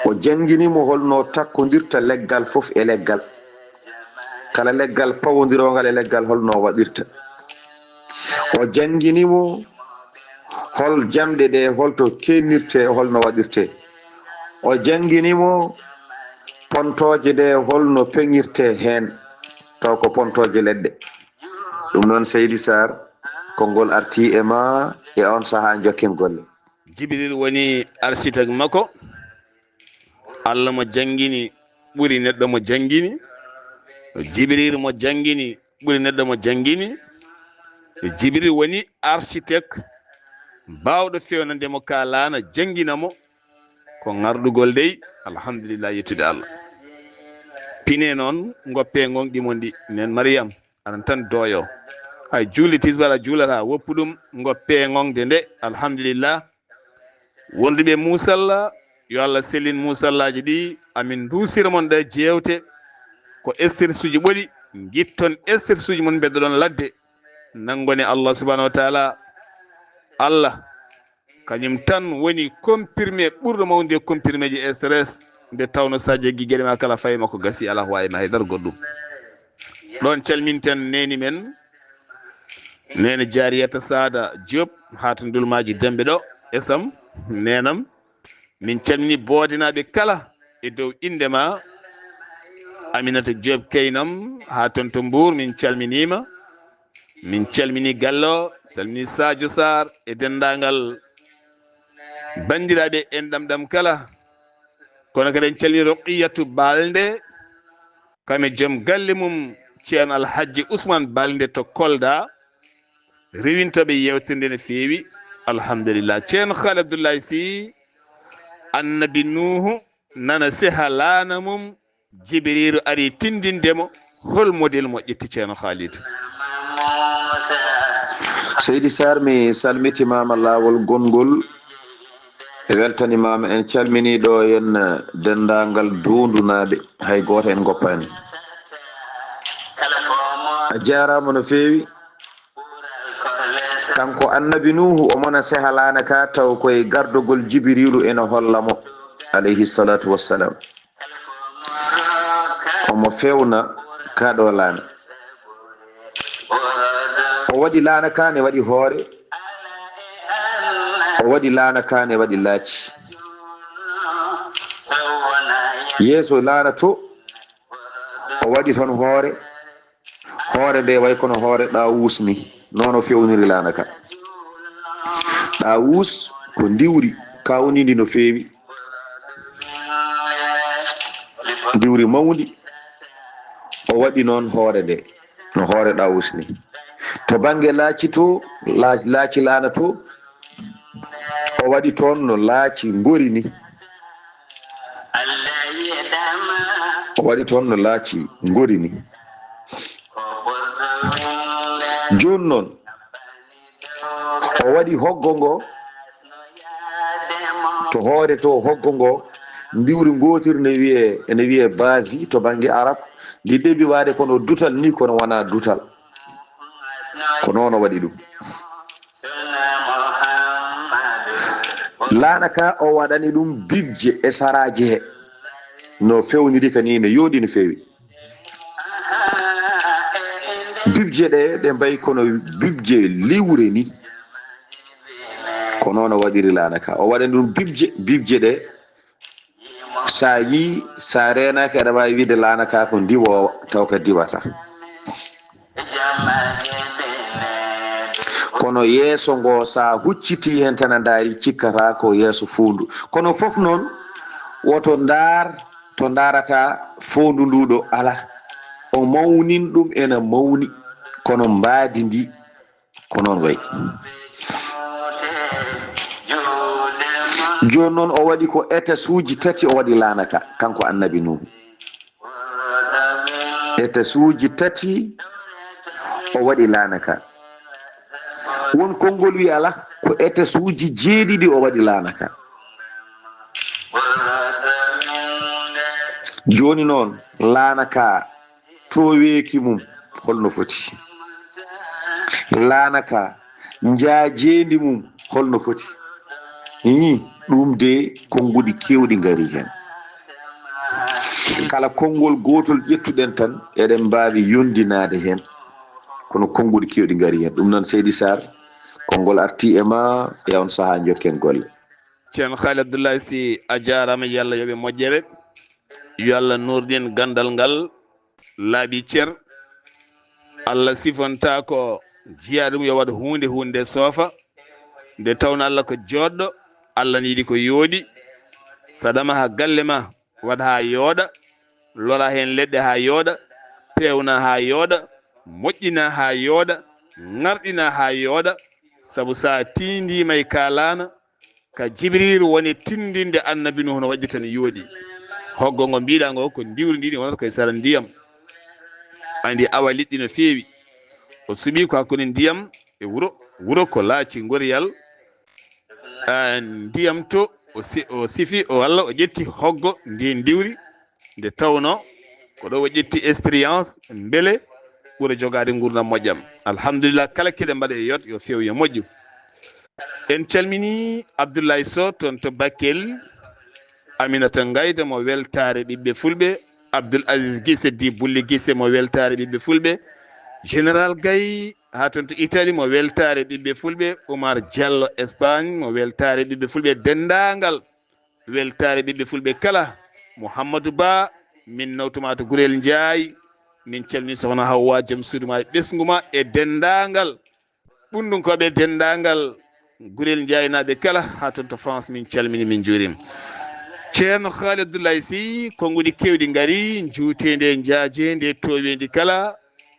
O janngini mo holno takkondirta leggal fof e leggal. Kala leggal pawondiroongal e leggal holno waɗirta. O janngini mo hol jamɗe ɗe, holto kennirte, holno waɗirte. O janngini mo pontooje ɗe, holno peŋirte heen, taw ko pontooje leɗɗe. Ɗum noon, Seydi Sarr, konngol arti e ma e on sahaa, njokken golle. Jibril woni architecte makko. Allah mo janngini ɓuri neɗɗo mo janngini. Jibril mo janngini ɓuri neɗɗo mo janngini. Jibril woni architecte baawɗo fewnande mo ka laana, janngina mo. Ko ŋarɗugol dey, alhamdulillah, yettude Allah. Pine noon, ngoppe ngonɗi mon ɗi, nen Mariyam, aɗa tan dooyo. Hay juulde tisbaar a juulata, woppu ɗum, ngoppe ngongde nde, alhamdulillah. Wonduɓe Muusalla, yo Allah sellin Muusallaaji ɗi, amin nduusira mon ɗe jeewte, ko estersuuji ɓoli, ngitton estersuuji mon, mbeddoɗon ladde. Nanngoni Allah subhanahu wa taala, Allah, kañum tan woni comprimé ɓurɗo mawnude e comprimé ji stress, nde tawno so a jaggi geɗe ma kala fayi makko gasi, alaa ko waawi ma hay dara goɗɗum. Ɗoon calminten neeni men, neene Jaariyata Saada Diop, haa to Ndulmaaji Demɓe ɗo, esam, neenam. Min calmini boodinaaɓe kala e dow innde ma, Aminata Diop Keynam, haa toon to Mbuur, min calminiima. Min calmini galle o, salmini Sadio Sarr e denndaangal banndiraaɓe en ɗam ɗam kala. Kono kadi en calmini Roqiyatu Balde, kam e joom galle mum, Ceerno Alhajji Ousmane Balde to Kolda. Rewintooɓe yeewtere nde no feewi, alhamdulillah. Ceerno Haali Abdullahi Sy, annabi Nuuhu, nana seha laana mum, Jibriilu ari tinndinde mo, hol model mo ƴetti Ceerno Haalidu? Seydi Sarr, mi salmitimaama laawol gonngol, mi weltanimaama, en calminii ɗo en denndaangal Doondunaaɓe, hay gooto en ngoppaani. A jaaraama no feewi. Kanko annabi Nuuhu, omo na seha laana ka, taw koye gardogol Jibriilu ene holla mo, alayhi salatu wassalam. Omo fewna ka ɗo laana. O waɗi laana ka ne waɗi hoore. O waɗi laana ka ne waɗi laaci. Yeeso laana to, o waɗi toon hoore. Hoore nde way kono hoore Ɗaawuus ni, noon o fewniri laana ka. Ɗaawuus ko ndiwri kawniindi no feewi. Ndiwri mawndi, o waɗi noon hoore nde, no hoore Ɗaawuus ni. To bannge laaci to, laa-, laaci laana to, o waɗi toon no laaci ngori ni. O waɗi toon no laaci ngori ni. Jooni noon, o waɗi hoggo ngo, To hoore to hoggo ngo, ndiwri ngootiri ne wiyee, ene wiyee baasi to bannge Arab. Ndi ɗeɓi waade kono dutal ni, kono wonaa dutal. Ko noon o waɗi ɗum. Laana ka o waɗani ɗum bibje e saraaji he. No fewniri ka ni, ne yooɗi no feewi. Bibje ɗe, ɗe mbayi kono bibje liwre ni. Ko noon o waɗiri laana ka. O waɗani ɗum bibje, bibje ɗe. Sa yi, sa reenaaki, aɗa waawi wiide laana ka ko ndiwoowa, taw ka diwata. Kono yeeso ngo, sa hucciti heen tan a ndaari, cikkata ko yeeso foondu. Kono fof noon, woto ndaar to ndaarata foondu ndu ɗo, ala. O mawnin ɗum, ena mawni, kono mbaadi ndi ko noon wayi. Jooni noon o waɗi ko étageuji tati o waɗi laana ka, kanko annabi Nuuhu. Étageuji tati o waɗi laana ka. Won konngol wi ala, ko étageuji jeeɗiɗi o waɗi laana ka. Jooni noon laana ka, tooweeki mum holno foti? Laana ka, njaajeendi mum holno foti? Ii, ɗum de, konnguɗi keewɗi ngari heen. Kala konngol gootol ƴettuɗen tan, eɗen mbaawi yondinaade heen. Kono konnguɗi keewɗi ngari heen. Ɗum noon, Seydi Sarr, konngol artii e ma, e on sahaa njokken golle. Ceerno Haali Abdullahi Si, a jaaraama, yo Allah yoɓe moƴƴere. Yo Allah nuurnin ganndal ngal, laaɓi cer. Allah sifontaako jiyaaɗo mum yo waɗ huunde, huunde soofa. Nde tawno Allah ko jooɗɗo, Allah ne yiɗi ko yooɗi. Sa ɗama haa galle ma, waɗ haa yooɗa, lora heen leɗɗe haa yooɗa, peewna haa yooɗa, moƴƴina haa yooɗa, ŋarɗina haa yooɗa. Sabu sa tiindiima e ka laana, ka Jibriilu woni tinndinde Annabi Nuuhu no waɗirta no yooɗi. Hoggo ngo mbiɗa ngo ko ndiwri ndi, ndi wonata koye sara ndiyam. Andi awa liɗɗi no feewi. O suɓi ko hakkunde ndiyam e wuro, wuro ko laaci ngoriyal. Ah, ndiyam to o si-, o sifi, o walla o ƴetti hoggo ndi ndiwri, nde tawno ko ɗo o ƴetti expérience, mbele ɓura jogaade nguurndam moƴƴam. Alhamdulillah, kala keɗe mbaɗa e yot, yo feew, yo moƴƴu. En calmini Abdoulaye Sow toon to Bakel, Aminata Ngayda mo weltaare ɓiɓɓe fulɓe, Abdoul Aziz Gise di Bulli Gise mo weltaare ɓiɓɓe fulɓe, Général Gaye haa toon to Italie mo weltaare ɓiɓɓe fulɓe, Oumar Diallo Espagne mo weltaare ɓiɓɓe fulɓe, denndaangal weltaare ɓiɓɓe fulɓe kala, Mouhamadou Ba, min nawtuma to Gurel Ndiaye, min calmini Sokhna Hawwa, joom suudu ma e ɓesngu ma e denndaangal ɓunndunkooɓe, denndaangal Gurel Ndiaynaaɓe kala, haa toon to France, min calmini, min njuurima. Ceerno Haali Abdoulaye Sy, konnguɗi keewɗi ngari, njuuteendi e njaajeendi e tooweendi kala,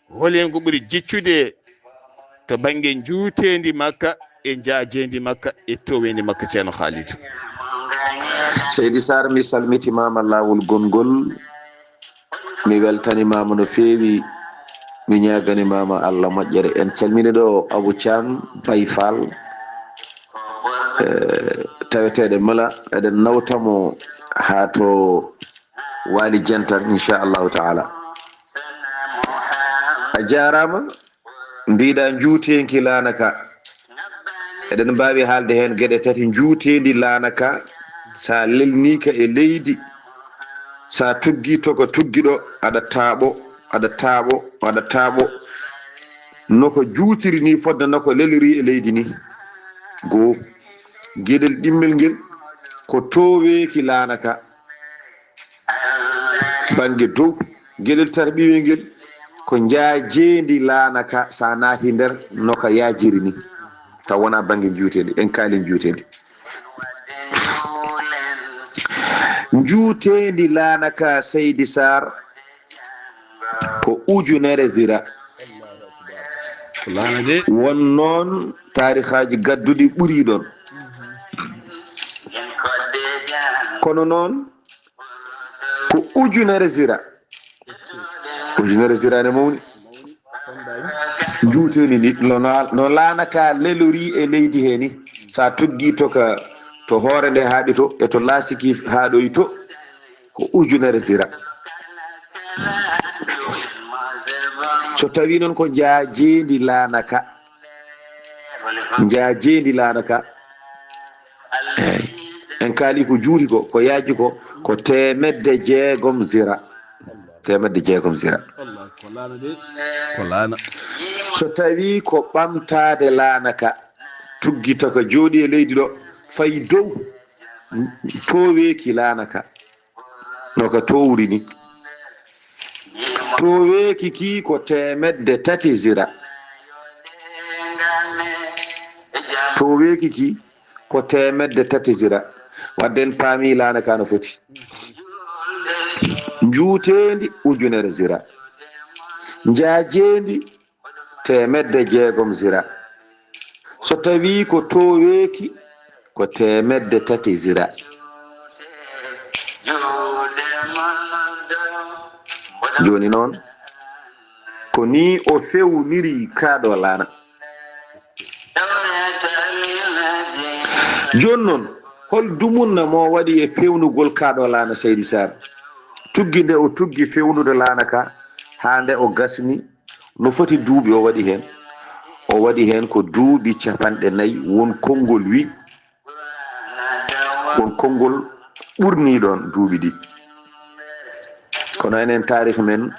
hol heen ko ɓuri jiccude to bannge njuuteendi makka e njaajeendi makka e tooweendi makka, Ceerno Haalidou? Seydi Sarr, mi salmitimaama laawol gonngol. Mi weltanimaama no feewi, mi ñaaganimaama Allah moƴƴere. En calmini ɗo Abou Thiam Baye Fall, eh, taweteeɗo Mala, eɗen nawta mo haa to Waali Jentan, inchallahu taala. A jaaraama. Mbiɗa njuuteenki laana ka. Eɗen mbaawi haalde heen geɗe tati. Njuuteendi laana ka, sa lelnii ka e leydi, sa tuggi to ko tuggi ɗo, aɗa taaɓo, aɗa taaɓo, aɗa taaɓo. No ko juutiri ni, fodde no ko lelori e leydi ni. Goo. Geɗel ɗimmel ngel ko tooweeki laana ka. Bannge dow, geɗel tarɓiwel ngel, ko njaajeendi laana ka, so a naati nder, no ka yaajiri ni, taw wonaa bannge njuuteendi, en kaali njuuteendi. Njuuteendi laana ka, Seydi Sarr, ko ujunere zira. Ko laana de. Won noon taarihaaji gadduɗi ɓuri ɗoon. Kono noon, ko ujunere zira. Ujunere zira ne mawni. Njuuteendi ndi, no, no, no laana ka lelori e leydi he ni. Sa tuggi to ka to hoore nde haaɗi to, e to laasiki haaɗoyi to, ko ujunere zira. So tawii noon ko njaajeendi laana ka, njaajeendi laana ka, eey, en kaali ko juuti ko, ko yaaji ko, ko teemedde jeegom zira. Teemedde jeegom zira. Allah, ko laana de, ko laana. So tawii ko ɓamtaade laana ka, tuggita ka jooɗi e leydi ɗo, fayi dow, tooweeki laana ka, no ka toowri ni. Tooweeki ki ko teemedde tati zira. Tooweeki ki ko teemedde tati zira. Wadde en paami laana ka no foti. Njuuteendi ujunere zira. Njaajeendi teemedde jeegom zira. So tawii ko tooweeki, ko teemedde tati zira. Jooni noon, ko nii o fewniri kaa ɗoo laana. Jooni noon, hol dumunna mo waɗi e pewnugol kaa ɗoo laana, Seydi Saar? Tuggi nde o tuggi fewnude laana ka, haa nde o gasni, no foti duuɓi o waɗi heen? O waɗi heen ko duuɓi capanɗe nayi, won konngol wi, won konngol ɓurnii ɗoon duuɓi ɗi. Kono enen taarih men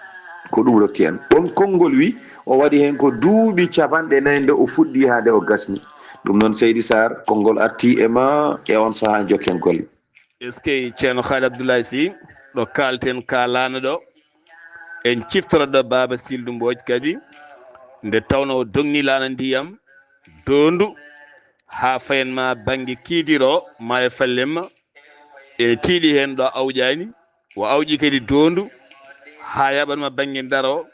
ko ɗum rokki en. Won konngol wi, o waɗi heen ko duuɓi capanɗe nayi nde o fuɗɗi haa nde o gasni. Ɗum noon, Seydi Saar, konngol artii e ma e oon sahaa, njokken golle. Est-ce que Ceerno Haali Abdoulaye Sy, ɗo kaalten kaa laana ɗo, en ciftora ɗo Baaba Sildu Mbooj kadi, nde tawno o dogni laana ndiyam doondu haa fayan ma bannge Kiidiro, Maayo Fallemma, ene tiiɗi heen ɗo awƴaani, o awƴi kadi doondu haa yaɓan ma bannge Ndaro,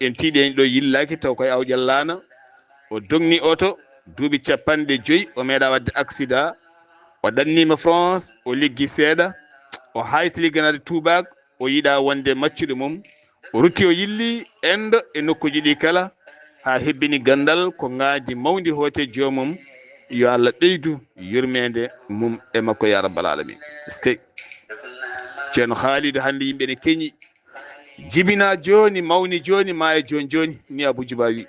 en tiiɗi heen ɗo yillaaki taw koye awƴal laana, o dogni oto duuɓi capanɗe joyi, o meeɗa waɗde accident, o ɗanniima France, o liggi seeɗa, o hayti ligganaade tuubaak, o yiɗa wonde maccuɗo mum, o rutti o yilli enɗo e nokkuuji ɗi kala, haa hebbini ganndal ko ngaandi mawndi hooti e joomum, yo Allah ɓeydu yurmeende mum e makko ya rabbal aalamiin. Est-ce que Ceerno Haalidu hannde yimɓe ne keñi, jibina jooni, mawni jooni, maaya jooni jooni, ni Abuu Juba wi.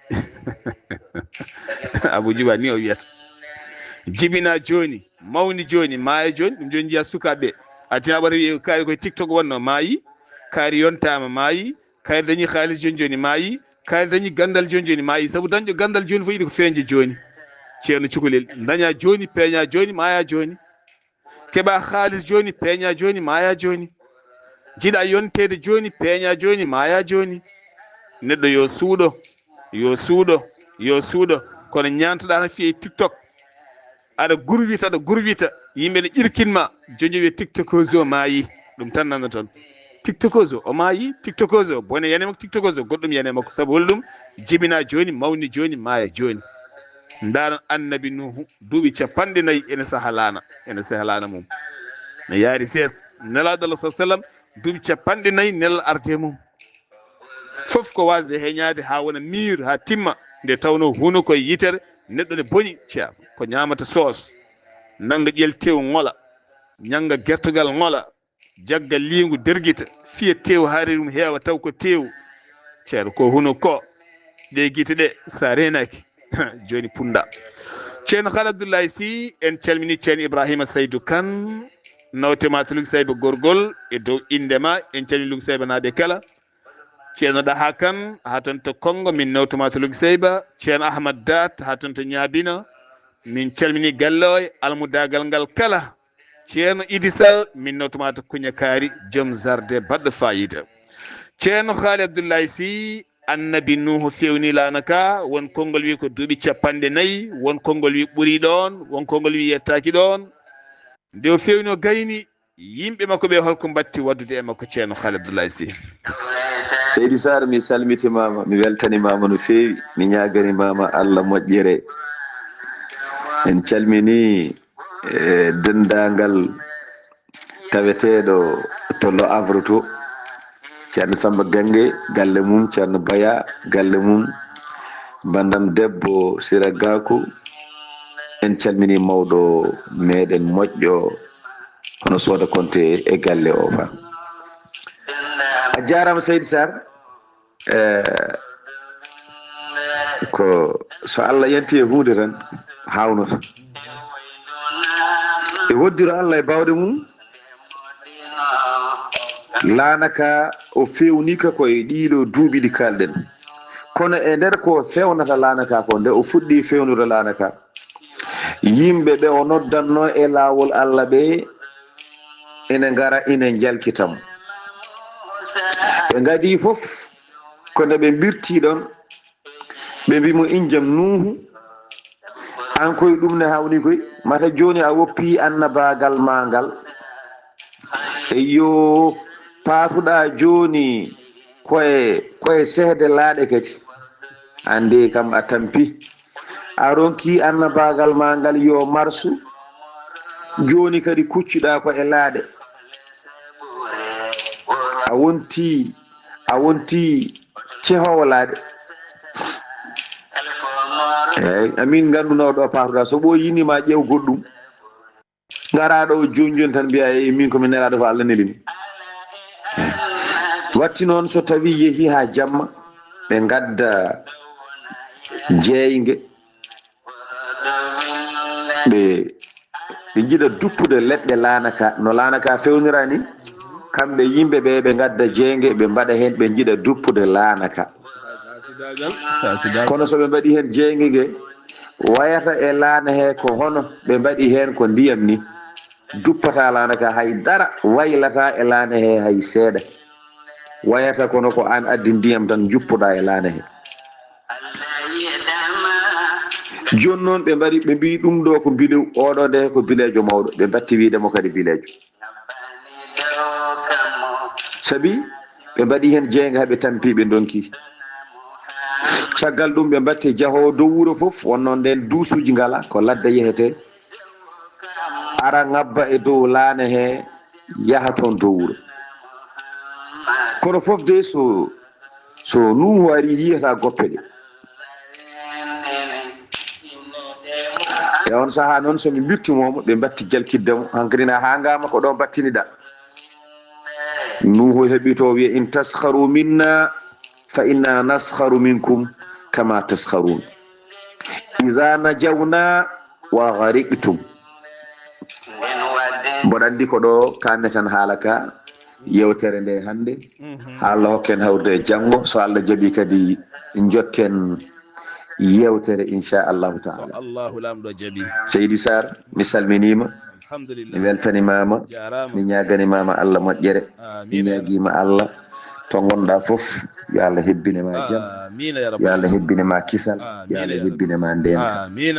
Abuu Juba ni o wiyata. Jibina jooni, mawni jooni, maaya jooni, ɗum jooni njiya sukaaɓe. A tina ɓata wiye kaari koye TikTok wonno maayi, kaari yontaama maayi, kaari dañi haalis jooni jooni maayi, kaari dañi ganndal jooni jooni maayi. Sabu dañɗo ganndal jooni fof yiɗi ko feeñde jooni. Ceerno Cukalel, daña jooni, peeña jooni, maaya jooni. Keɓa haalis jooni, peeña jooni, maaya jooni. Jiɗa yonteede jooni, peeña jooni, maaya jooni. Neɗɗo yo suuɗo, yo suuɗo, yo suuɗo. Kono ñaantoɗaa tan fii e TikTok. Aɗa gurwita, aɗa gurwita. Yimɓe ne ƴirkin ma, jooni wiye TikTokeuse o maayi. Ɗum tan nana toon. TikTokeuse o maayi, TikTokeuse o bone yani makko, TikTokeuse o goɗɗum yani makko. Sabu hol ɗum? Jibina jooni, mawni jooni, maaya jooni. Ndaaron Annabi Nuuhu, duuɓi capanɗe nayi ene saha laana, ene saha laana mum. Ne yaari sees, Nelaaɗo Allah sallallahu alaihi wasallam, duuɓi capanɗe nayi nelal arde mum. Fof ko waasde heñaade haa wona miir, haa timma, nde tawno hunuko e yitere neɗɗo ne boni, ceerno, ko ñaamata soos, nannga ƴel tew ŋola, ñannga gertogal ŋola, jagga liingu dergita, fiya tew haa rewi mum heewa taw ko tew. Ceerno, ko hunuko, ɗe gite ɗe, so a reenaaki, jooni punɗa. Ceerno Haali Abdoulaye Sy, en calmini Ceerno Ibrahima Saydou Kane, nawte ma to Lugsayba Gorgol, e dow innde ma, en calmini Lugsayba naaɓe kala. Ceerno Ɗaha Kane, haa toon to Konngo, min nawtu ma to Lugsayba. Ceerno Ahmad Dat, haa toon to Ñaabina, min calmini galle o e almudaagal ngal kala. Ceerno Idi Sall, min nawtu ma to Kuña Kaari, joom zarde baɗɗo faayiida. Ceerno Haali Abdoulaye Sy, Annabi Nuuhu fewni laana ka, won konngol wi ko duuɓi capanɗe nayi, won konngol wi ɓuri ɗoon, won konngol wi yettaaki ɗoon. Nde o fewni o gayni, yimɓe makko ɓe holko mbatti waɗdude e makko Ceerno Haali Abdoulaye Sy? Seydi Sarr, mi salmitimaama, mi weltanimaama no feewi, mi ñaagani maama Allah moƴƴere. En calmini, eh, denndaangal taweteeɗo to Le Havre to, Ceerno Samba Gange, galle mum, Ceerno Baya, galle mum, banndam debbo Sira Gakou, En calmini mawɗo meɗen moƴƴo, hono Sooda Konte e galle o fa. A jaaraama, Seydi Sarr. Eh, ko so Allah yanti e huunde tan, haawnoto. E hoddiro Allah e baawɗe mum, laana ka o feewni ka ko e ɗiiɗo duuɓi ɗi kaalɗen. Kono e nder ko feewnata laana ka ko, nde o fuɗɗi feewnude laana ka, yimɓe ɓe o noddannoo e laawol Allah ɓe ene ngara, ene njalkita mo. Ɓe ngadii fof, ko nde ɓe mbirtii ɗon, ɓe mbii mo, "Injam Nuuhu, aan koy ɗum ne hawni koy, mata jooni a woppii annabaagal maa ngal. Eyyo, paatuɗaa jooni koye, koye sehde laaɗe kadi. Anndee kam a tampi. A ronkii annabaagal maa ngal yo marsu. Jooni kadi kuccuɗaa ko e laaɗe. A wontii, a wontii cehoowo laaɗe." Eey, amin ngannduno ɗo paatuɗaa. So ɓooyi yinii ma ƴeew goɗɗum. Ngaraaɗo o jooni jooni tan mbiya, "Eey, min ko mi nelaaɗo ko Allah neli mi." Eey. Watti noon so tawii yehii haa jamma, ɓe ngadda jeeynge, ɓe, ɓe njiɗa duppude leɗɗe laana ka, no laana ka fewnira ni, kamɓe yimɓe ɓe, ɓe ngadda jeeynge, ɓe mbaɗa heen, ɓe njiɗa duppude laana ka. Kono so ɓe mbaɗi heen jeeynge nge, wayata e laana he ko hono ɓe mbaɗi heen ko ndiyam ni. Duppataa laana ka hay dara, waylataa e laana he hay seeɗa. Wayata kono ko aan addi ndiyam tan, njuppoɗaa e laana he. Jooni noon ɓe mbaɗi, ɓe mbii ɗum ɗo ko mbilew, oɗo nde ko bileejo mawɗo. Ɓe mbatti wiide mo kadi bileejo. Sabi ɓe mbaɗi heen jeeynge, haa ɓe tampi, ɓe ndonki. Caggal ɗum ɓe mbatti jahoowo dow wuro fof, wonno ndeen duusuuji ngalaa, ko ladde yehetee. Ara ngabba e dow laana he, yaha toon dow wuro. Kono fof de so, so Nuuhu ari yiyata goppe ɗe. E on sahaa noon so mi mbirtumoo mo, ɓe mbatti jalkidde mo. Hankadi na haangaama ko ɗo mbattiniɗaa. Nuuhu heɓi to wiya, "In taskharu minna fa inna naskharu minkum kama taskharun. Iza najawna wa ghariqtum." Mboɗo anndi ko ɗo kaaneten haala ka, yewtere nde hannde. Mhm. Haa Allah hokken hawrude e janngo. So Allah jaɓi kadi, njokken yewtere, inchallahu taala. So Allahu Laamɗo jaɓi. Seydi Sarr, mi salminiima. Alhamdulillah. Mi weltanimaama. Jaaraama. Mi ñaaganimaama Allah moƴƴere. Amiin. Mi ñaagiima Allah to ngonɗaa fof, yo Allah hebbine ma jam. Amiin ya rabbal. Yo Allah hebbine ma kisal. Amiin. Yo Allah hebbine ma ndeenka. Amiin.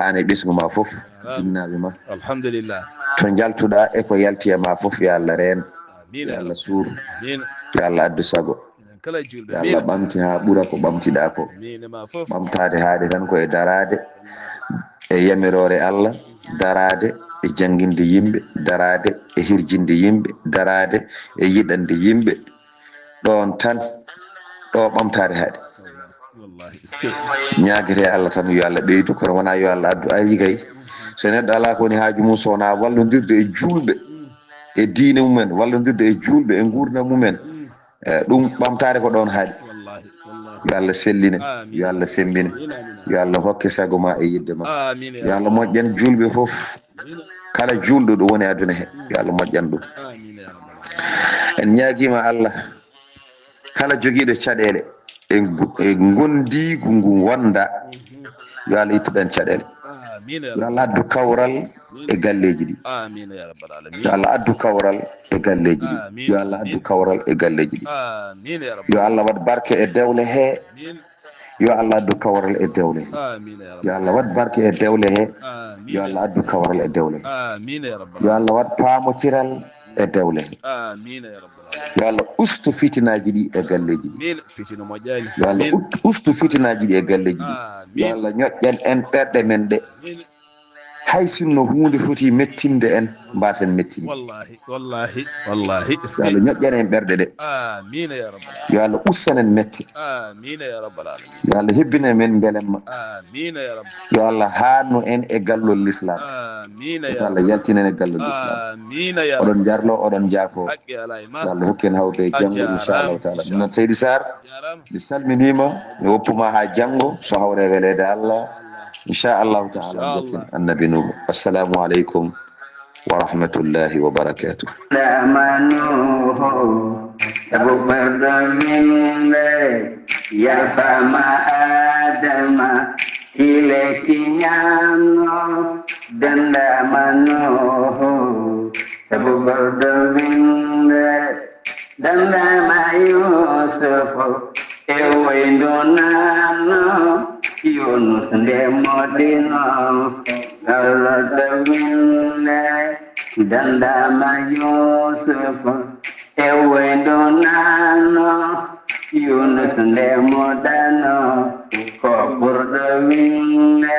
Aan e ɓesngu ma fof, jinnaaɓe ma. Alhamdulillah. To njaltuɗaa e ko yalti e ma fof, yo Allah reen. Amiin. Yo Allah suur. Amiin. Yo Allah addu sago. Enen kala e juulɓe. Yo Allah ɓamti haa ɓura ko ɓamtiɗaa ko. Amiin e ma fof. Ɓamtaade haaɗe tan ko e daraade, e yamiroore Allah, daraade e jannginde yimɓe, daraade e hirjinde yimɓe, daraade e yiɗande yimɓe. Ɗoon tan, ɗo ɓamtaade haaɗi. Wallahi, eskey. Ñaagete Allah tan yo Allah ɓeydu, kono wonaa yo Allah addu ayi kay. So neɗɗo alaa ko woni haaju mum so wonaa wallondirde e juulɓe, e diine mumen, wallondirde e juulɓe, e nguurndam mumen. E, ɗum ɓamtaade ko ɗoon haaɗi. Wallahi, wallahi. Yo Allah selline, amiin, yo Allah semmbine, amiin, amiin, yo Allah hokke sago ma e yidde ma. Amiin, ya Allah. Yo Allah moƴƴan juulɓe fof. Amiin. Kala juulɗo ɗo woni aduna he, yo Allah moƴƴan ɗum. Amiin, ya rabbal aalamiin. En ñaagiima Allah, kala jogiiɗo caɗeele e ngu-, e ngondiigu ngu wonda, mhm, yo Allah ittu ɗeen caɗeele. Amiin, ya rabbal aalamiin. Yo Allah addu kawral e galleeji ɗi. Amiin, ya rabbal aalamiin. Yo Allah addu kawral e galleeji ɗi. Amiin. Yo Allah addu kawral e galleeji ɗi. Amiin, ya rabbal aalamiin. Yo Allah waɗ barke e dewle he. Amiin. Yo Allah addu kawral e dewle he. Amiin, ya rabbal aalamiin. Yo Allah waɗ barke e dewle he. Amiin. Yo Allah addu kawral e dewle he. Amiin, ya rabbal aalamiin. Yo Allah waɗ paamotiral e dewle he. Amiin, ya rabbal aalamiin. Yo Allah ustu fitinaaji ɗi e galleeji ɗi. Amiin. Fitina moƴƴaani. Yo Allah, amiin, ut-, ustu fitinaaji ɗi e galleeji ɗi. Amiin. Yo Allah ñoƴƴan en ɓerɗe men ɗe. Amiin. Hay sinno huunde foti mettinde en, mbaasen mettinde. Wallahi, wallahi, wallahi. Yo Allah ñoƴƴan en ɓerɗe ɗe. Amina ya rabbal alamin. Yo Allah ustan en mette. Amina ya rabbal alamin. Yo Allah hebbina men mbelemma. Amina ya rabbal. Yo Allah haannu en e gallol Lislaam. Amina ya rabbal. Yo Allah yaltin en e gallol Lislaam. Amina ya rabbal. Oɗon jarlo, oɗon jarfo. Haqqi ala e ma. Yo Allah hokku en hawrude e janngo, inchallahu taala. Ɗum noon, Seydi Sarr, mi salminiima, mi woppuma haa janngo, so hawre weleede Allah. Inchallahu taala, jokkin Annabi Nuhu. Assalamu aleykum wa rahmatullahi wa barakatuh. Dama Nuhu, sabu ɓerɗo winde, yafama Adama, kile kiñano, dandama Nuhu, sabu ɓerɗo winde, dandama Yusufu, e woyndu nano, Yunus nde moɗino, ɓerɗo winde, dandama Yusufu, e woyndu nano, Yunus nde moɗano, ko ɓurɗo winde,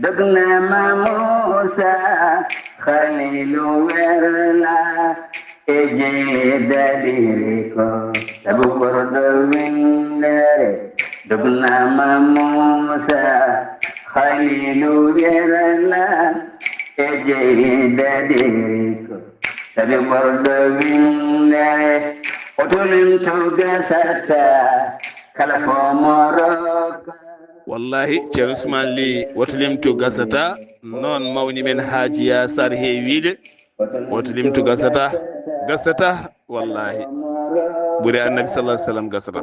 dognama Musa, Khalilu werla, e jeyli daɗiri ko, sabu ɓurɗo windere, dognama Musa, Khalilu werla, e jeyli daɗiri ko, sabu ɓurɗo windere, otolim to gasata, kala fo moroka. Wallahi, Ceerno Usmaan Li, woto limtu gasata, noon mawni men Haaji Yaasar heewiide, woto limtu gasata, gasata, wallahi. Ɓuri Annabi sallallahu alaihi wasallam gasata.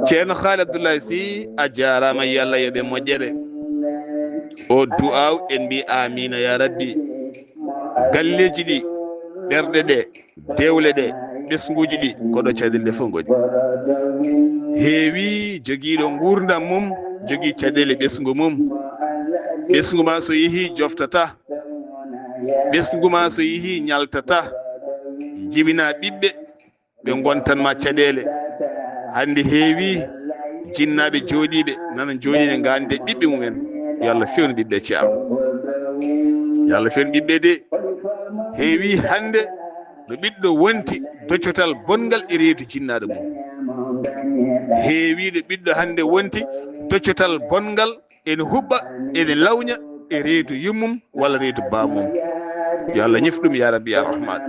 Ceerno Haali Abdullahi Si, a jaaraama, yo Allah yoɓe moƴƴere. O du'aaw en mbi amiina ya Rabbi. Galleeji ɗi, ɓerɗe ɗe, dewle ɗe, ɓesnguuji ɗi, ko ɗo caɗeele ɗe fof ngoni. Heewi jogiiɗo nguurndam mum, jogii caɗeele ɓesngu mum. Ɓesngu ma so yehii, joftata. Ɓesngu ma so yehii, ñaltata. Jibina ɓiɓɓe, ɓe ngontan ma caɗeele. Hannde heewi jinnaaɓe jooɗiiɓe nana jooɗii ne ngaandi e ɓiɓɓe mumen. Yo Allah fewnu ɓiɓɓe ceerno. Yo Allah fewnu ɓiɓɓe de. Heewi hannde ɗo ɓiɗɗo wonti doccotal bonngal e reedu jinnaaɗo mum. Heewi ɗo ɓiɗɗo hannde wonti doccotal bonngal ene huɓɓa, ene lawña e reedu yummum walla reedu baamum. Yo Allah ñif ɗum, ya Rabbi, ya Rahman.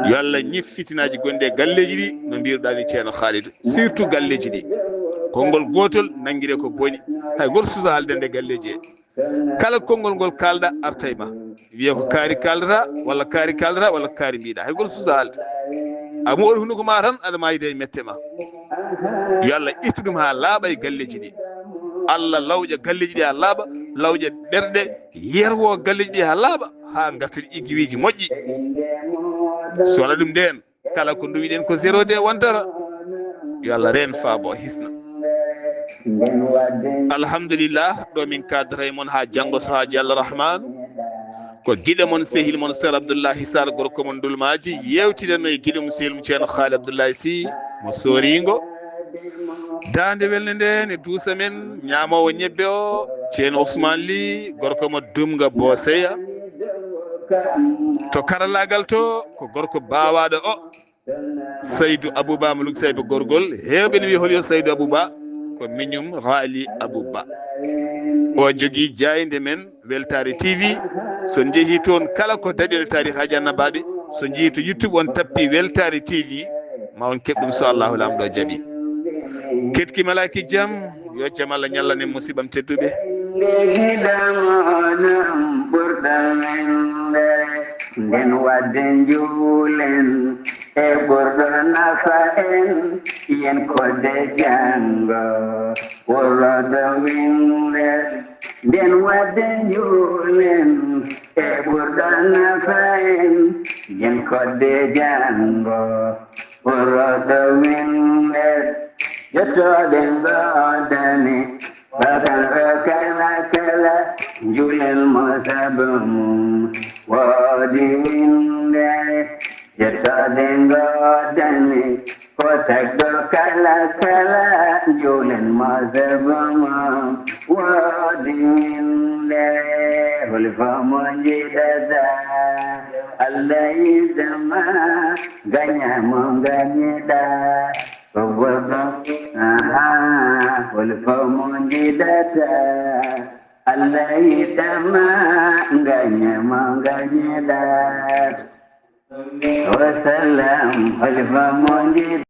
Yo Allah ñif fitinaaji gonɗi e galleeji ɗi, no mbiruɗaa ni, ceerno Khalid. Surtout galleeji ɗi. Konngol gootol nanngiree ko boni. Hay gooto suusa haalde e galleeji he. Kala konngol ngol kaalɗaa, arta e ma. Wiya ko kaari kaaldata, walla kaari kaaldata, walla kaari mbiɗa. Hay gooto suusa haalde. A moori hunuko ma tan, aɗa maayida e mette ma. Yo Allah ittu ɗum haa laaɓa e galleeji ɗi. Allah lawƴa galleeji ɗi haa laaɓa, lawƴa ɓerɗe, yerwo galleeji ɗi haa laaɓa, haa ngarta ɗi iggiwiiji moƴƴi. So wala ɗum ndeen, kala ko nduwiɗen ko zéro de wontata. Yo Allah reen faabo, hisna. Alhamdulillah, ɗo min kaadata e mon haa janngo, so haaji Allah Rahman. Ko giɗo mon, sehil mon, Seydi Abdullahi Sarr, gorko mon Dulmaaji, yeewtidanno e giɗo mum, sehil mum, ceerno Khaali Abdullahi Sy, mo Sooringo. Daande welnde nde ne duusa men, ñaamoowo ñebbe o, ceerno Ousmane Ly, gorko mo Dumga Boseya. To karallaagal to, ko gorko baawaaɗo o, Saydu Abuba mo Luksayba Gorgol. Heewɓe ne wiya, "Hol yo Saydu Abuba?" Ko miñum Raali Abuba. O jogii jaaynde men, Weltaare T V. So njehii toon, kala ko daɗi e taariikaaji annabaaɓe, so njehii to YouTube, on tappi Weltaare T V, ma on keɓ ɗum, so Allahu Laamɗo jaɓi. Ketki malaaki jam, yo jam Allah ñallan en, musiɓɓam tedduɓe. Nde giɗam onon ɓurɗo men nde, nden wadde njuulen e ɓurɗo nafa en, yen kodde janngo wuroodo winde. Nden wadde njuulen e ɓurɗo nafa en, yen kodde janngo wuroodo winde. Jottooɗe ngoodani, bakal o kala kala, njuulen mo sabu mum woodi winde. Jottooɗe ngoodani, Ko tagɗo kala kala, njuulen mo sabu mo. Woodi winnde, holi fof mo njiɗata. Allah yiɗama, gaña mo gañiɗa. Ko woɗɗo, aha, holi fof mo njiɗata. Allah yiɗama, gaña mo gañiɗa. Wa sallam, holi fof mo njiɗata.